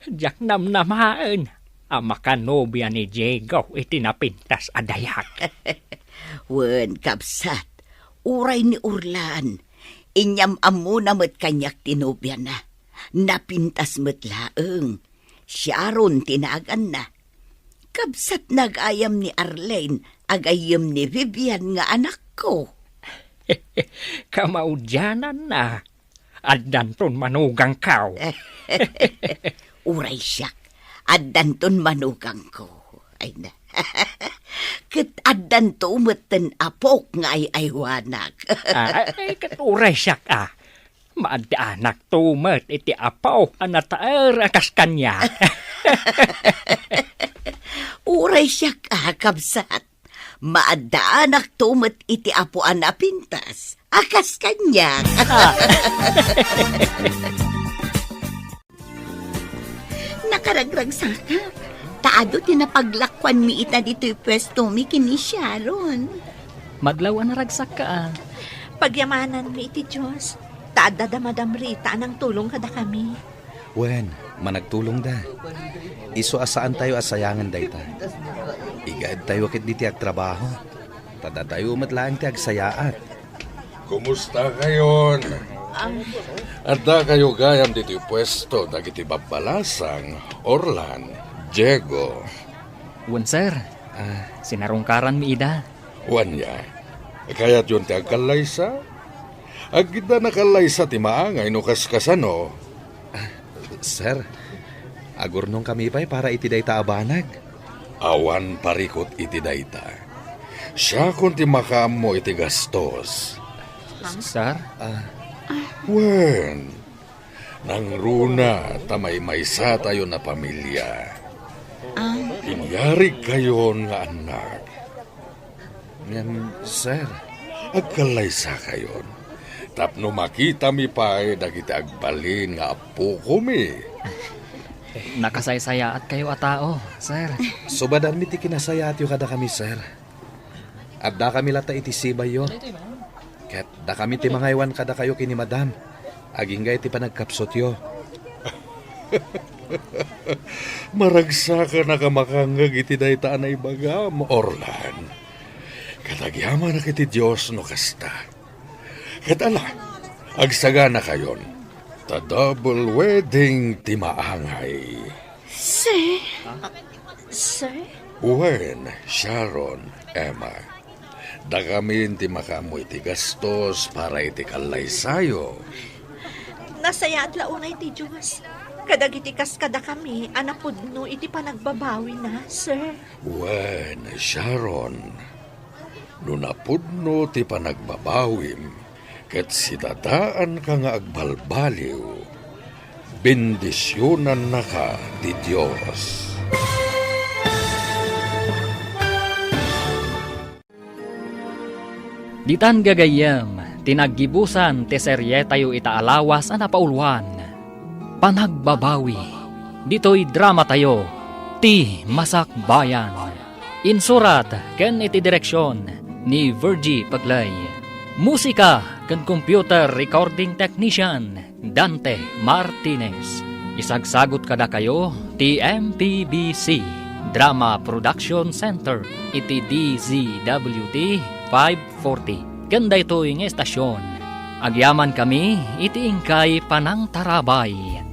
Diak namnamaen a makanobia ni Diego iti napintas a dayag. Wen, kabsat, uray ni Orlan, inyam-ammona met kaniak ti nobiana. Napintas met laeng. Sharon ti naganna. Kabsat nagayam ni Arlene a gayyem ni Vivian nga anakko. Kamaudiananna, addanton manugangko. Uray siak, addanton manugangko. Wen, ket addanto met ten apok nga ay-aywanak. Ah, ay, ket uray siak, ah. Maaddaanak to met iti apo a nataer a kas kaniak. Uray siak, ah, kabsat. Maaddaanak to met iti apo a napintas a kas kaniak. Ah. Nakaragragsakak. Ta adu ti napaglakuanmi ita ditoy puestomi ken ni Sharon. Madlaw a naragsakka, ah. Pagyamananmi iti Dios, ta adda da Madam Rita a nangtulong kadakami. Wen, managtulongda. Isu a saantayo a sayangen dayta. Igaedtayo ketdi ti agtrabaho. Ta datayo met laeng ti agsayaat. Kumusta kayon? Ah. Adda kayo gayam ditoy puesto dagiti babbalasang, Orlan, Diego. Wen, sir. Ah. Sinarungkaranmi ida. Wen, ya. Kayatyon ti agkallaysa? Agkidda nakallaysa ti maangay no kaskasano. Sir, agurnongkami pay para iti dayta a banag. Awan parikut iti dayta. Siakon ti makaammo iti gastos. Sir? Ah. Wen, nangruna ta maymaysatayon a pamilia. Ah. Inyarigkayon nga annak. Ngem, sir, agkallaysakayon tapno makitami pay dagiti agbalin nga appokomi. Nakasaysayaatkayo a tao, sir. Subadanmi ti kinasayaatyo kadakami, sir. Addakami latta iti sibayyo. Ket dakami ti mangaywan kadakayo ken ni Madam, agingga iti panagkapsutyo. Maragsakan a makangngeg iti dayta a naibagam, Orlan. Ket agyamanak iti Dios no kasta. Ket ala, agsaganakayon, ta double wedding ti maangay. Sir? Sir? Wen, Sharon, Emma. Dakamin ti makaammo iti gastos para iti kallaysayo. Nasayaat la unay ti Dios kadagiti kas kadakami a napudno iti panagbabawina, sir. Wen, Sharon, no napudno ti panagbabawim ket sidadaanka nga agbalbaliw, bendisionannaka ti Dios. Ditan gagayyem ti naggibusan ti serietayo ita a lawas a napauluan, Panagbabawi, ditoy dramatayo, Ti Masakbayan. Insurat ken iti direksion ni Virgie Pegley. Musika ken computer recording technician, Dante Martinez. Isagsagut kadakayo ti M P B C Drama Production Center iti D Z W T five forty ken daytoy nga estasion. Agyamankami iti inkay panangtarabay.